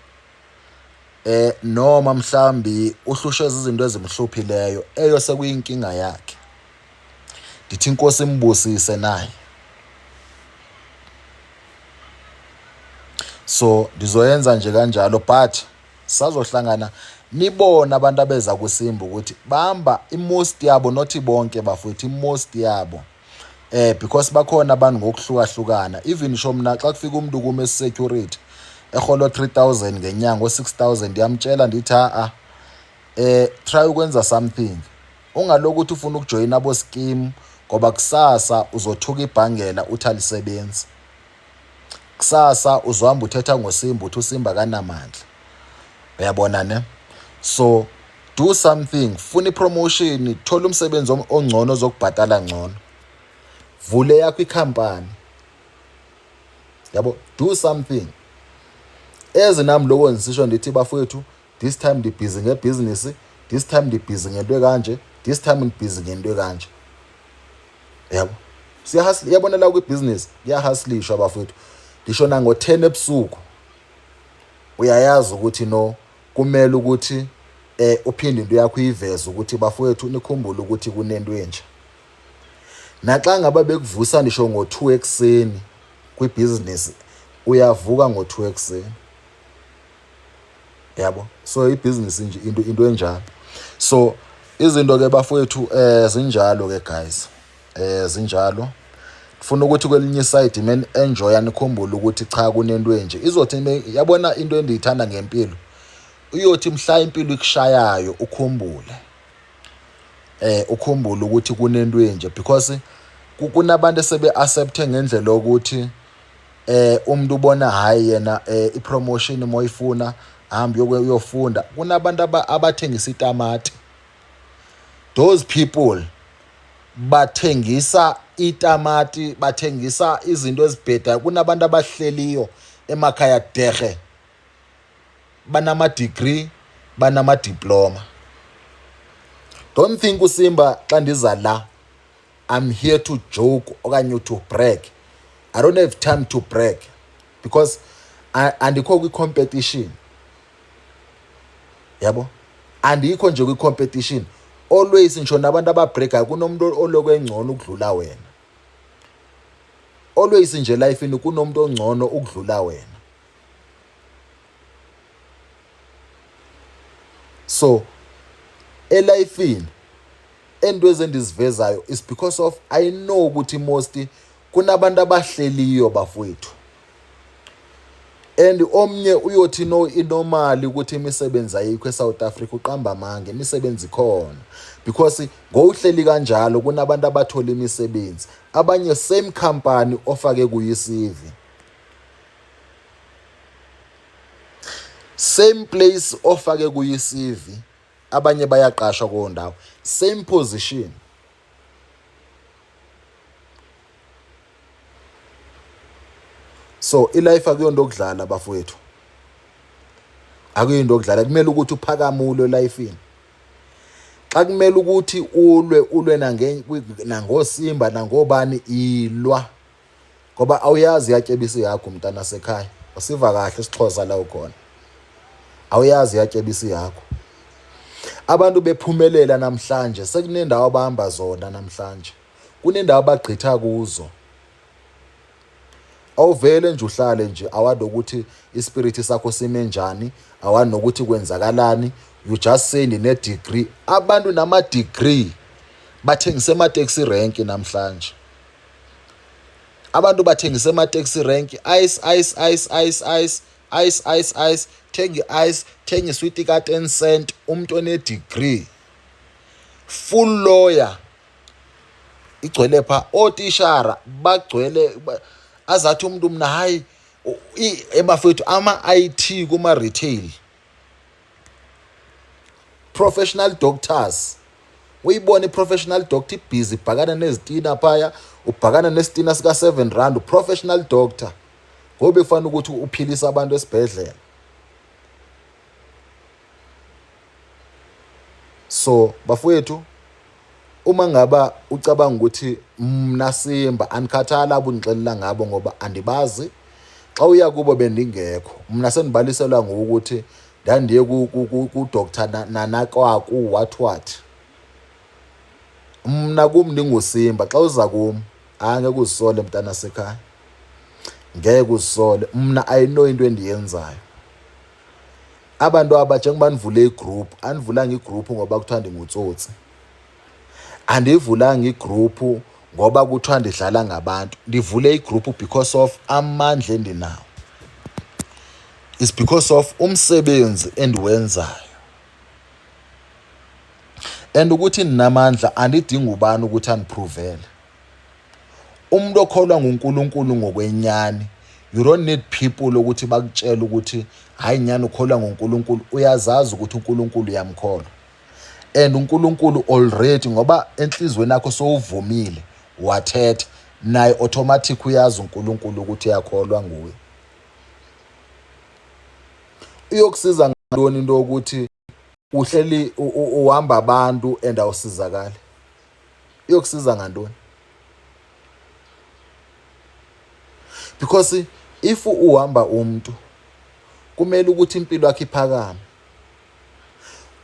eh noma mhlambi uhlushwe izinto ezimhluphileyo eyo sekuyinkinga yakhe ndithi inkosi imbusise naye so ndizoyenza nje kanjalo but sazohlangana nibone abantu abeza kuSimba ukuthi bamba imost yabo not bonke bafowethu imost yabo eh because bakhona abantu ngokuhlukahlukana even sho mina xa kufika umuntu kuma security eholo 3000 ngenyanga o6000 yamtshela ndithi a eh try ukwenza something ungalokhu uthi ufuna ukujoyina abo scheme ngoba kusasa uzothuka ibhangela uthi alisebenzi kusasa uzohamba uthetha ngoSimba uthi uSimba kanamandla uyabona ne so do something funa ipromotion thola umsebenzi ongcono ozokubhatala ngcono vule yakho ikhampani yabo do something ezi nami lokho ngisisho ndithi bafowethu this time ndibhizi ngebhizinisi this time ndibhizi ngento ekanje this time ndibhizi ngento ekanje yabo siyahasla yabona la kwibhizinisi kuyahaslishwa bafowethu ngisho nango-10 ebusuku uyayazi ukuthi no kumele ukuthi eh uphinde into yakho uyiveze ukuthi bafowethu nikhumbule ukuthi kunento enje naxa ngaba bekuvusa ngisho ngo-2 ekuseni kwibhizinisi uyavuka ngo-2 ekuseni yabo so ibhizinisi nje into into enjalo so izinto ke bafowethu eh zinjalo ke guys eh zinjalo funa ukuthi kwelinye iside man enjoy anikhumbule ukuthi cha kunento enje izothi yabona into endiyithanda ngempilo uyothi mhla impilo ikushayayo ukhumbule eh ukhumbule ukuthi kunento enje because kunabantu esebe accepte ngendlela yokuthi eh umuntu ubona hayi yena eh, ipromotion moyifuna hambe uyofunda kunabantu abathengisa itamati those people bathengisa itamati bathengisa izinto ezibhedayo kunabantu abahleliyo emakhaya dehe banama degree banama diploma don't think uSimba xa ndiza la I'm here to joke okanye to brag I don't have time to brag because andikho kwi-competition yabo andikho nje kwi-competition always ngisho nabantu ababregayo kunomuntu olokhu engcono ukudlula wena always nje lifeini kunomuntu ongcono ukudlula wena so elifini into ezendizivezayo is because of I know ukuthi most kunabantu abahleliyo bafowethu and omnye uyothi no inormal ukuthi imisebenzi ayikho eSouth Africa uqamba amanga imisebenzi ikhona because ngowuhleli kanjalo kunabantu abathola imisebenzi abanye same company ofake kuyo iCV same place ofake kuyo iCV abanye bayaqashwa kuwo ndawo same position so ilife akuyonto okudlala bafowethu akuyinto okudlala kumele ukuthi uphakame ulwe elifini xa kumele ukuthi ulwe ulwe nangosimba nangobani ilwa ngoba awuyazi iyatyebisa ihagu mntana sekhaya usiva kahle isixhosa la ukhona awuyazi iyatyebisa ihagu abantu bephumelela namhlanje sekunendawo abahamba zona namhlanje Kunendawo abagqitha kuzo. Awuvele nje uhlale nje awadi ukuthi ispirit sakho sime njani, awadi nokuthi kwenzakalani. You just say ndine-degree. Abantu nama-degree bathengisa ema-taxi rank namhlanje. Abantu bathengisa ema-taxi rank, ice, ice, ice, ice, ice, ice, ice, ice, thenga i-ice, thenga iswiti ka-10 cent, umuntu one-degree. Full lawyer igcwele pha, otishara bagcwele, azathi umuntu mna hayi ebafethu ama-IT kuma-retail, professional doctors. Uyibona i-professional doctor ibhizi ibhakana nezitina phaya, ubhakana nesitina sika-7 rand, professional doctor ngoba kufanele ukuthi uphilise abantu esibhedlela. So bafowethu, uma ngaba ucabanga ukuthi mna Simba andikhathala abundixelela ngabo ngoba andibazi, xa uya kubo bendingekho mna, sendibaliselwa ngokuthi ndandiye kuDr Nanakwaku what what. Mna kum ndinguSimba, xa uza kum angeke uzisole mntana sekhaya, ngeke uzisole. Mna I know into endiyenzayo. Abantu aba njengoba nivule igroup, anivulanga igroup ngoba kuthiwa ndingutsotsi, andivulanga igroup ngoba kuthiwa ndidlala ngabantu. Ndivule igroup because of amandla endinawo, is because of umsebenzi endiwenzayo. And ukuthi ndinamandla andidingi ubani ukuthi andiprovele. Umuntu okholwa nguNkulunkulu ngokwenyani, you don't need people ukuthi bakutshele ukuthi hayi nyani ukholwa nguNkulunkulu. Uyazazi ukuthi uNkulunkulu uyamkholwa, and uNkulunkulu already ngoba enhlizweni yakho sowuvumile wathetha naye, automatic uyazi uNkulunkulu ukuthi uyakholwa nguye. Iyokusiza ngantoni into yokuthi uhleli uhamba abantu and awusizakali? Iyokusiza ngantoni? Because if uhamba umuntu, kumele ukuthi impilo yakhe iphakame,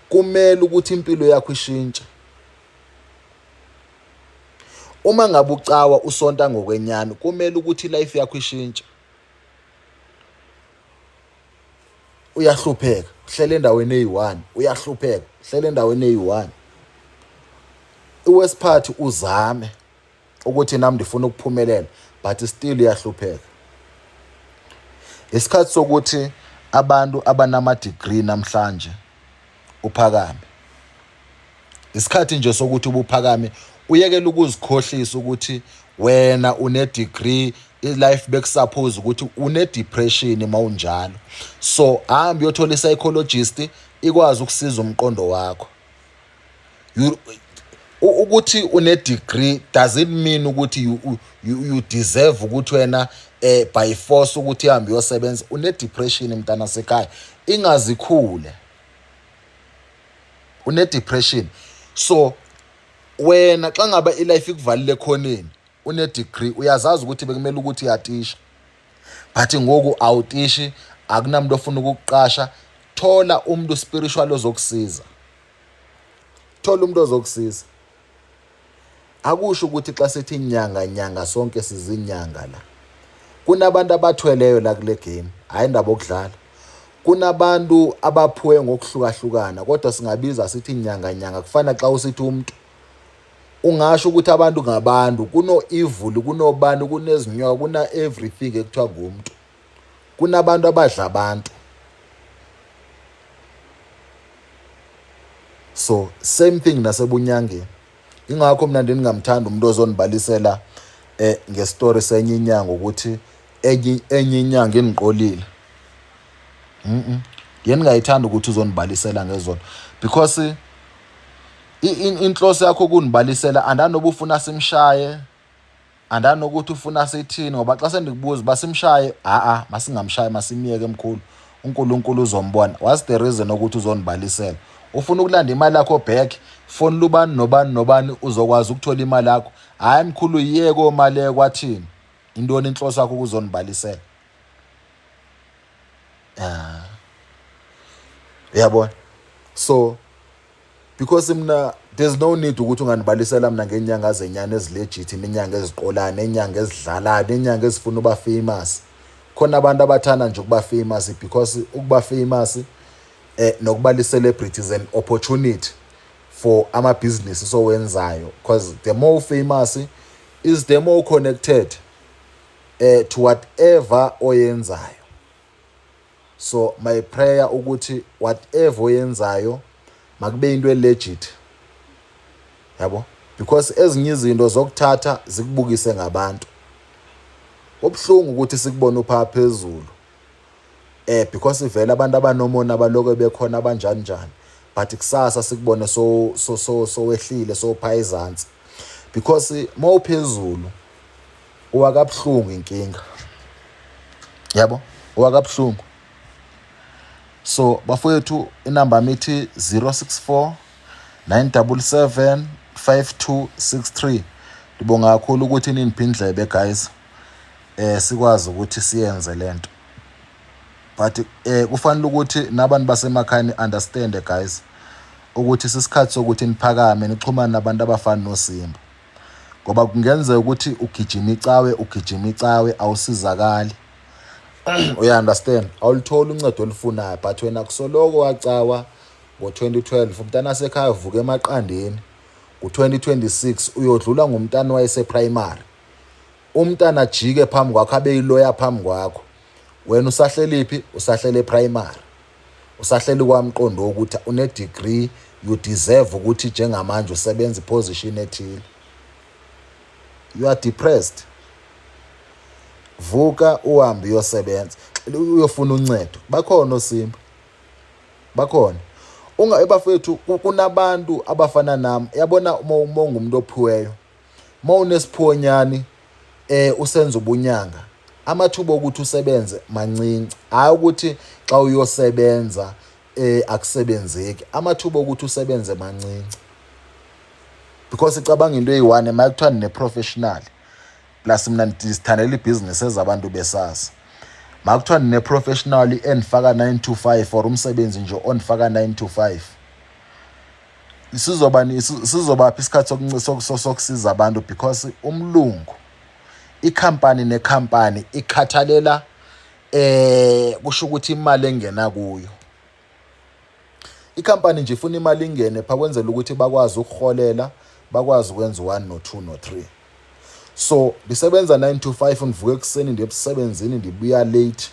kumele ukuthi impilo yakho ishintshe. Uma ngabe ucawa usonta ngokwenyani, kumele ukuthi life yakho ishintshe. Uyahlupheka, uhlele endaweni eyi-one, uyahlupheka, uhlele endaweni eyi-one. Iwesiphathi uzame ukuthi nami ndifuna ukuphumelela, but still uyahlupheka. Isikhathi sokuthi abantu abanama-degree namhlanje uphakame. Isikhathi nje sokuthi ubuphakame, uyekele ukuzikhohlisa ukuthi wena une-degree, i-life bekusuppose ukuthi une-depression mawunjalo. So hamba uyothola i-psychologist ikwazi ukusiza umqondo wakho. Ukuthi une-degree doesn't mean ukuthi you deserve ukuthi wena by force ukuthi uhambe uyosebenza. Une-depression mntana sekhaya, ingazikhule, une-depression. So wena xa ngaba ilife ikuvalile ekhoneni, une-degree, uyazazi ukuthi bekumele ukuthi uyatisha, but ngoku awutishi, akunamuntu ofuna ukukuqasha. Thola umuntu spiritual ozokusiza, thola umuntu ozokusiza. Akusho ukuthi xa sithi inyanga nyanga sonke sizinyanga la. Kunabantu abathweleyo la kule game, hayi indaba okudlala. Kunabantu abaphiwe ngokuhlukahlukana, kodwa singabiza sithi inyanga nyanga. Kufana xa usithi umuntu, ungasho ukuthi abantu ngabantu, kuno-evil, kunobani, kunezinyoka, kuna everything ekuthiwa ngumuntu. Kunabantu abadla abantu. So same thing nasebunyangeni. Ingakho mina ndingamthanda umuntu ozonibalisela ngestory senye inyanga ukuthi enye inyanga iniqolile. Ndiye ndingayithanda ukuthi uzonibalisela ngezona, because inhloso yakho kunibalisela andanoba ufuna simshaye, andani nokuthi ufuna sithini, ngoba xa sendikubuza uba simshaye, a-a masingamshayi, masimyeke mkhulu, uNkulunkulu uzombona. What's the reason ukuthi uzonibalisela? Ufuna ukulanda imali yakho back? Fonela ubani nobani nobani, uzokwazi ukuthola imali yakho. Hhayi mkhulu, yiyeke omali kwathini. Intoni inhloso yakho ukuzonibalisela? Ah, uyabona? So Because mina there's no need ukuthi unganibalisela mina ngenyanga zenyana ezilegit, inyanga eziqolana, inyanga ezidlalayo, inyanga ezifuna uba famous. Khona abantu abathanda nje ukuba famous because ukuba famous nokuba li-celebrity is an opportunity for amabhizinisi sowenzayo, because the more famous is the more connected to whatever oyenzayo. So my prayer ukuthi whatever oyenzayo makube into elegit, yabo, because ezinye izinto zokuthatha zikubukise ngabantu. Kubuhlungu ukuthi sikubone upha phezulu because vele abantu abanomona baloko bekhona abanjani njani, but kusasa sikubone so so so sowehlile, sopha ezansi, because mawuphezulu uwa kabuhlungu, inkinga, yabo, uwa kabuhlungu. So bafowethu, inamba yami ithi 064 977 5263. Ndibonga kakhulu ukuthi niniphe indlebe, guys, sikwazi ukuthi siyenze lento, but kufanele ukuthi nabantu basemakhaya ni understand, guys, ukuthi sisikhathi sokuthi niphakame, nixhumane nabantu abafana noSimba, ngoba kungenzeka ukuthi ugijima icawe, ugijima icawe, awusizakali, uya understand, awulitholi uncedo olufunayo, but wena kusoloko wacawa ngo-2012, umntana sekhaya uvuka emaqandeni ngo-2026, uyodlula ngumntana wayese-primary, umntana ajike phambi kwakho, abe yiloya phambi kwakho, wena usahleliphi? Usahlele primary, usahleli kwamqondo wokuthi une-degree, you deserve ukuthi njengamanje usebenza iposition ethile. You are depressed. Vuka uhambe uyosebenza, uyofuna uncedo. Bakhona oSimba, bakhona. Unga ebafethu, kunabantu abafana nami, yabona. Uma ungumuntu ophiweyo, uma unesiphonyani usenza ubunyanga, amathuba okuthi usebenze mancinci. Hayi ukuthi xa uyosebenza akusebenzeki, amathuba okuthi usebenze mancinci, because icabanga into eyi-one, uma kuthiwa nine-professional, plus mina ndizithandela ibhizinesi ezabantu besazi, makuthiwa nine-professional endifaka 9 to 5 or umsebenzi nje ondifaka 9 to 5, sizoba sizobaphi isikhathi sokusiza abantu? Because umlungu, ikhampani nekhampani ikhathalela kusho ukuthi imali engena kuyo ikhampani nje, ifuna imali ingene pha, kwenzela ukuthi bakwazi ukuholela, bakwazi ukwenza u-1 no-2 no-3. So ndisebenza 9 to 5, ndivuka ekuseni, ndiye emsebenzini, ndibuya late,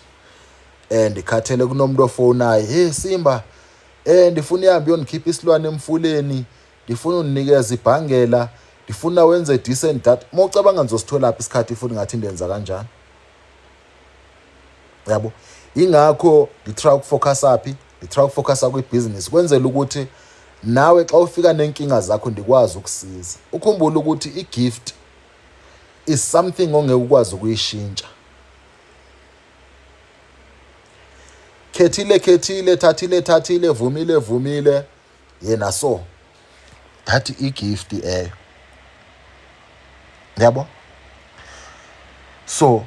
ndikhathele. Kunomuntu ofonayo, "Hey Simba, ndifuna ihambe iyondikhipha isilwane emfuleni, ndifuna undinikeza ibhangela, ndifuna wenze this and that." Uma ucabanga, ngizositholaphi isikhathi futhi ngathi ndenza kanjani, yabo? Ingakho ngitry ukufocus phi, ngitry ukufocusa kwibhizinisi, kwenzela ukuthi nawe xa ufika nenkinga zakho ndikwazi ukusiza. Ukhumbule ukuthi i-gift is something ongeke ukwazi ukuyishintsha. Khethile, khethile, thathile, thathile, vumile, vumile yena. So that i-gift eyo, yabo. So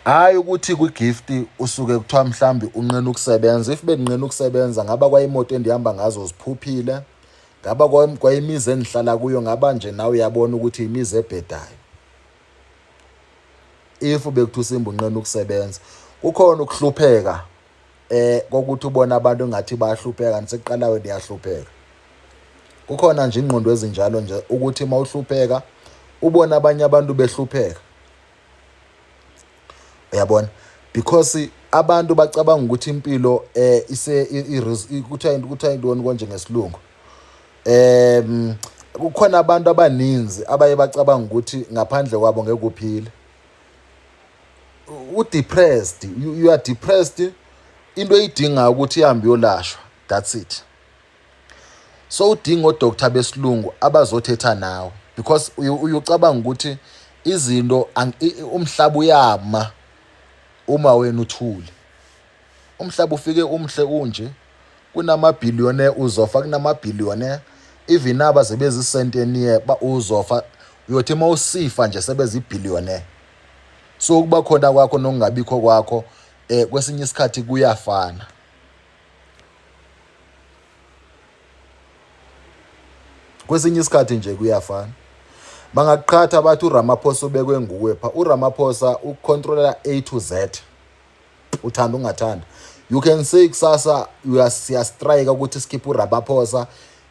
hayi ukuthi kwi-gift usuke kuthiwa mhlambi unqena ukusebenza. If bendinqena ukusebenza, ngaba kwayimoto endihamba ngazo ziphuphile, ngaba kwayimizi endihlala kuyo, ngaba nje nawe uyabona ukuthi imizi ebhedayo, if bekuthi uSimba unqena ukusebenza. Kukhona ukuhlupheka kokuthi ubona abantu ngathi bayahlupheka, nisekuqala wena uyahlupheka. Kukhona nje ingqondo ezinjalo nje ukuthi mawuhlupheka ubona abanye abantu behlupheka, uyabona, because abantu bacabanga ukuthi impilo ise kuthiwa intoni konje ngesilungu, kukhona abantu abaninzi abaye bacabanga ukuthi ngaphandle kwabo ngeke uphile. U-depressed, you are depressed, into eyidingayo ukuthi ihambe iyolashwa, that's it. So udinga odoctor besilungu abazothetha nawe, because uyucabanga ukuthi izinto umhlaba uyama uma wena uthule. Umhlaba ufike umhle unje, kunama-billionaire, uzofa kunama-billionaire, even aba sebezi-centennial ba uzofa, uyothi uma usifa nje sebezi-billionaire. So ukuba khona kwakho nokungabikho kwakho kwesinye isikhathi kuyafana. Kwesinye isikhathi nje kuyafana. Bangakuqhatha bathi uRamaphosa ubekwe nguwe pha. URamaphosa ucontrola A to Z. Uthanda ungathanda. You can say kusasa siyastrike ukuthi sikhiphe uRamaphosa.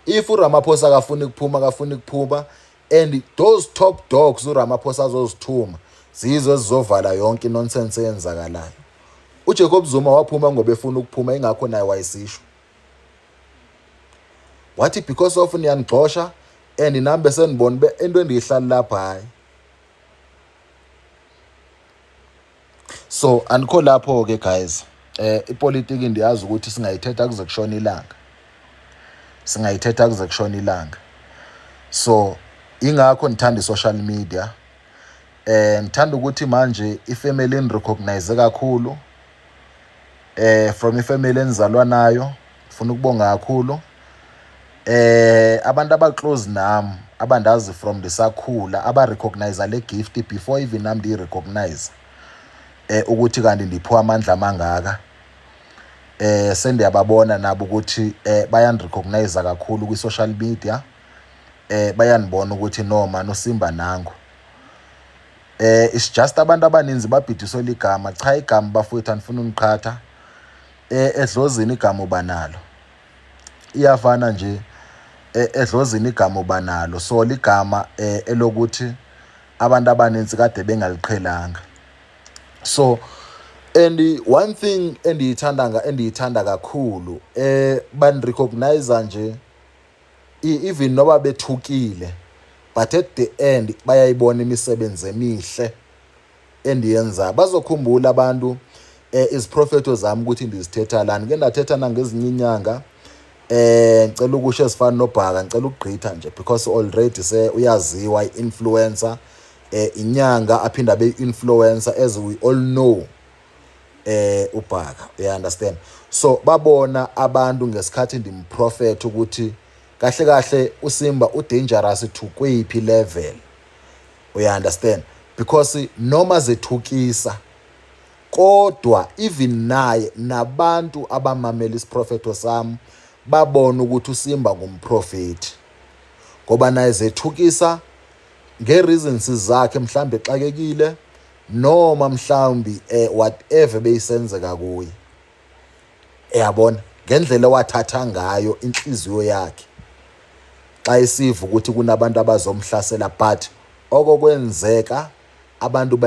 If uRamaphosa akafuni kuphuma, akafuni kuphuma, and those top dogs uRamaphosa azozithuma zizo ezizovala yonke inonsense eyenzakalayo. UJacob Zuma waphuma ngoba efuna ukuphuma, ingakho naye wayesisho. Wathi because of niyanigxosha and nami bese nibona into endiyihlali lapha, hayi. So anikho lapho ke guys. Ipolitiki ndiyazi ukuthi singayithetha kuze kushona ilanga. Singayithetha kuze kushona ilanga. So ingakho ngithanda i-social media. Ngithanda ukuthi manje ifamily ni-recognize kakhulu. From ifamily enizalwa nayo, ngifuna ukubonga kakhulu. Abantu abaclose nami abandazi from ndisakhula, aba-recognize le gift before even nami ndiyi-recognize ukuthi kanti ndiphiwa amandla amangaka. Sendiyababona nabo ukuthi bayandirecognize kakhulu kwi-social media. Bayanibona ukuthi no man, uSimba nangu. It's just abantu abaninzi babhidiswe ligama. Cha, igama bafowethu, anifuna uniqhatha. Edlozini igama uba nalo. Iyafana nje, edlozini igama uba nalo. So ligama elokuthi abantu abaninzi kade bengaliqhelanga. So and one thing endiyithanda endiyithanda kakhulu, bani-recognize nje even noba bethukile, but at the end bayayibona imisebenzi emihle endiyenzayo. Bazokhumbula abantu iziprofetho zami ukuthi ndizithetha lani. Ke ndathetha nangezinye inyanga, ngicela ukusho ezifana noBhaka, ngicela ukugqitha nje because already se uyaziwa i-influencer, inyanga aphinda abe influencer, as we all know uBhaka, you understand? So babona abantu ngesikhathi ndimprofet ukuthi kahle kahle uSimba udangerous to kweyiphi level, you understand? Because noma zethukisa, kodwa even naye nabantu abamamela isiprofetho sami babona ukuthi uSimba ngumprofeti, ngoba naye zethukisa nge-reasons zakhe, mhlambe exakekile noma mhlawumbi whatever beyisenzeka kuye, uyabona, ngendlela wathatha ngayo inhliziyo yakhe xa esiva ukuthi kunabantu abazomhlasela. But okokwenzeka abantu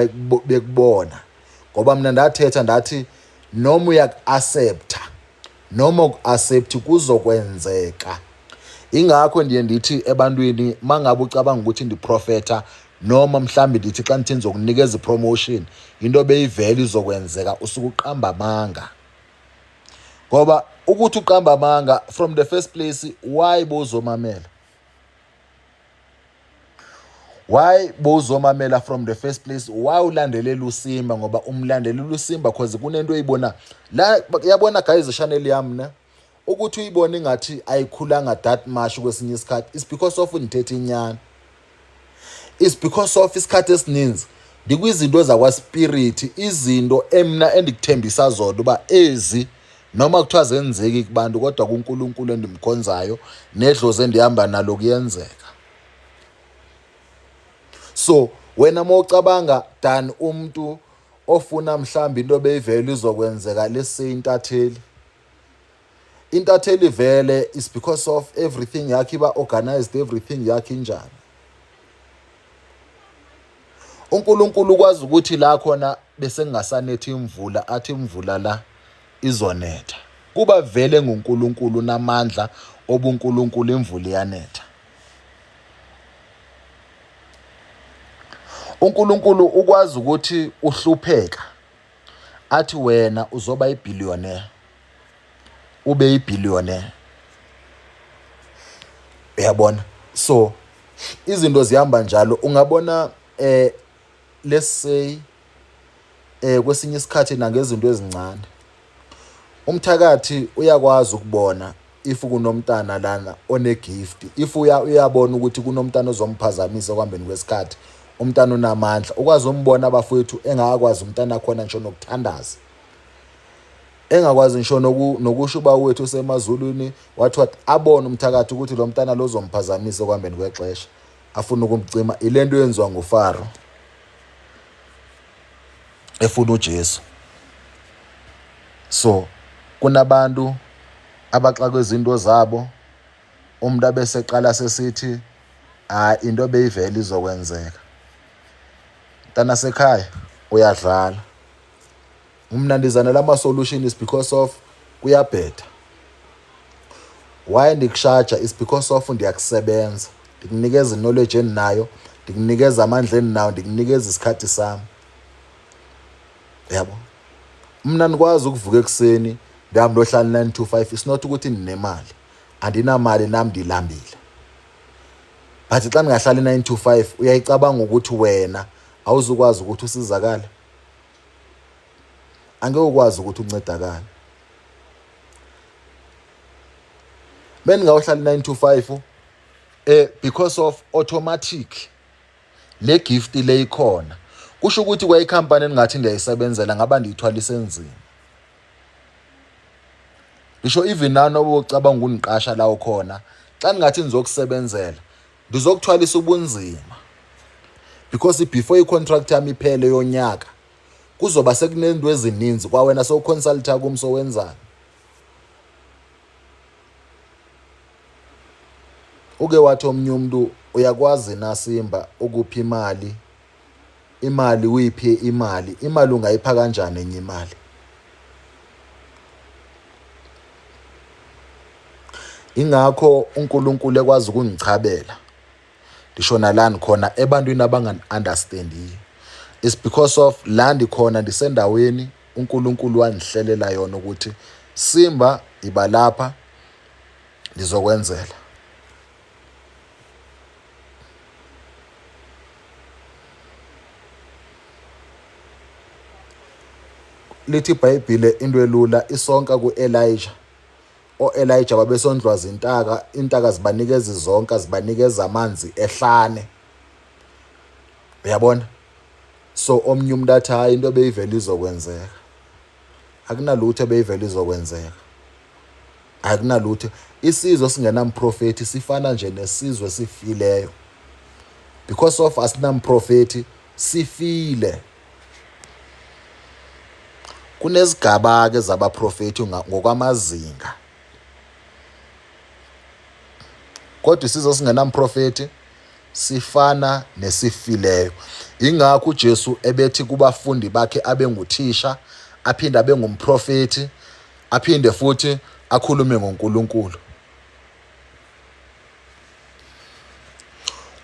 bekubona, ngoba mina ndathetha ndathi noma uyaku-accepta noma uku-accept, kuzokwenzeka. Ingakho ndiye ndithi ebantwini, mangabe ucabanga ukuthi ndiprofetha noma mhlawumbe ndithi xa ndithi ndizokunikeza ipromotion, into beyivele izokwenzeka, usuke uqamba amanga, ngoba ukuthi uqamba amanga from the first place, why bowuzomamela? Why bowuzomamela from the first place? Why ulandelela uSimba? Ngoba umlandelela uSimba cause kunento oyibona la. Yabona guys, channel yami ne, ukuthi uyibone ingathi ayikhulanga that much kwesinye isikhathi is because of ndithethe inyani, is because of isikhathi esininzi ndikwizinto zakwa-spirit, izinto emna endikuthembisa zona uba ezi noma kuthiwa zenzeki kubantu, kodwa kuNkulunkulu endimkhonzayo nedlozi endihamba nalo kuyenzeka. So wena mawucabanga dan umuntu ofuna mhlawumbe into beyivele izokwenzeka, let's say intatheli, intatheli vele is because of everything yakhe iba organized, everything yakhe injani. uNkulunkulu ukwazi ukuthi la khona bese kungasanethi imvula, athi imvula la izonetha. Kuba vele nguNkulunkulu namandla obuNkulunkulu, imvula iyanetha. uNkulunkulu ukwazi ukuthi uhlupheka, athi wena uzoba ibillionaire, ube ibillionaire, uyabona? So izinto zihamba njalo. Ungabona, let's say, kwesinye isikhathi nangezinto ezincane, umthakathi uyakwazi ukubona if kunomntana lana one-gift, if uyabona ukuthi kunomntana ozomphazamisa ekuhambeni kwesikhathi, umntana onamandla, ukwazi umbona abafowethu engakwazi umntana khona ngisho nokuthandaza. Engakwazi ngisho nokusho uba wethu osemazulwini wathi wathi abone umthakathi ukuthi lo mntana lo uzomphazamisa ekuhambeni kwexesha afuna ukumcima ile nto yenziwa nguFaro efuna uJesu. So kunabantu abaxakwe izinto zabo umuntu abeseqala sesithi hayi into beyivele izokwenzeka. Mntana sekhaya uyadlala. Mna ndiza nalama solution is because of kuyabheda. Why ndikushaja is because of ndiyakusebenza. Ndikunikeza knowledge endinayo, ndikunikeza amandla endinawo, ndikunikeza isikhathi sami. Yabo. Mna ndikwazi ukuvuka ekuseni ndihambe ndohlala 9 to 5 it's not ukuthi ndinemali. Andinamali nami ndilambile. But xa ndingahlala i-9 to 5 uyayicabanga ukuthi wena awuzukwazi ukuthi usizakale. Angeke ukwazi ukuthi uncedakale. Bendingawuhlala i-9 to 5 because of automatic le gift le ikhona. Kusho ukuthi kwayikhampani engingathi ndiyayisebenzela ngaba ndiyithwalise nzima. Ngisho even nani obocabanga ukungiqasha la ukhona xa ningathi nizokusebenzela ndizokuthwalisa ubunzima because before i-contract yami iphele yonyaka kuzoba sekunento ezininzi kwawena sowuconsulta kum sowenzani. Uke wathi omunye umuntu uyakwazi na Simba ukupha imali imali uyiphe imali imali ungayipha kanjani enye imali? Ingakho uNkulunkulu ekwazi ukungichabela ndisho nala ndikhona ebantwini abangani-understandiyo is because of la ndikhona ndisendaweni uNkulunkulu wandihlelela yona ukuthi Simba iba lapha ndizokwenzela. Lithi iBhayibhile into elula isonka ku-Elijah. O-Elijah babesondlwa zintaka, intaka zibanikeza izonka, zibanikeza amanzi ehlane. Uyabona? So omnye umuntu athi hayi into ebeyivele izokwenzeka. Akunalutho ebeyivele izokwenzeka. Akunalutho. Isizwe singenamprofethi sifana nje nesizwe esifileyo. Because of asinamprofethi sifile. Kunezigaba-ke zabaprofethi ngokwamazinga. Kodwa isizwe esingenamprofethi sifana nesifileyo. Ingakho uJesu ebethi kubafundi bakhe abe nguthisha, aphinde abe ngumprofethi, aphinde futhi akhulume ngoNkulunkulu.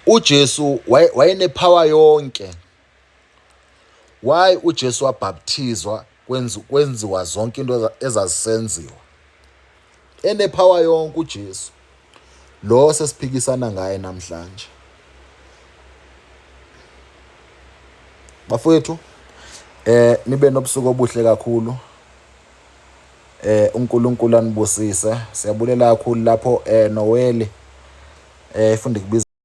UJesu wayenepower yonke. Why uJesu wabhapthizwa kwenziwa zonke into ezazisenziwa? Enepower yonke uJesu. Lo sesiphikisana ngaye namhlanje. Bafowethu, nibe nobusuku obuhle kakhulu. UNkulunkulu anibusise. Siyabulela kakhulu lapho Noel funda kubiza.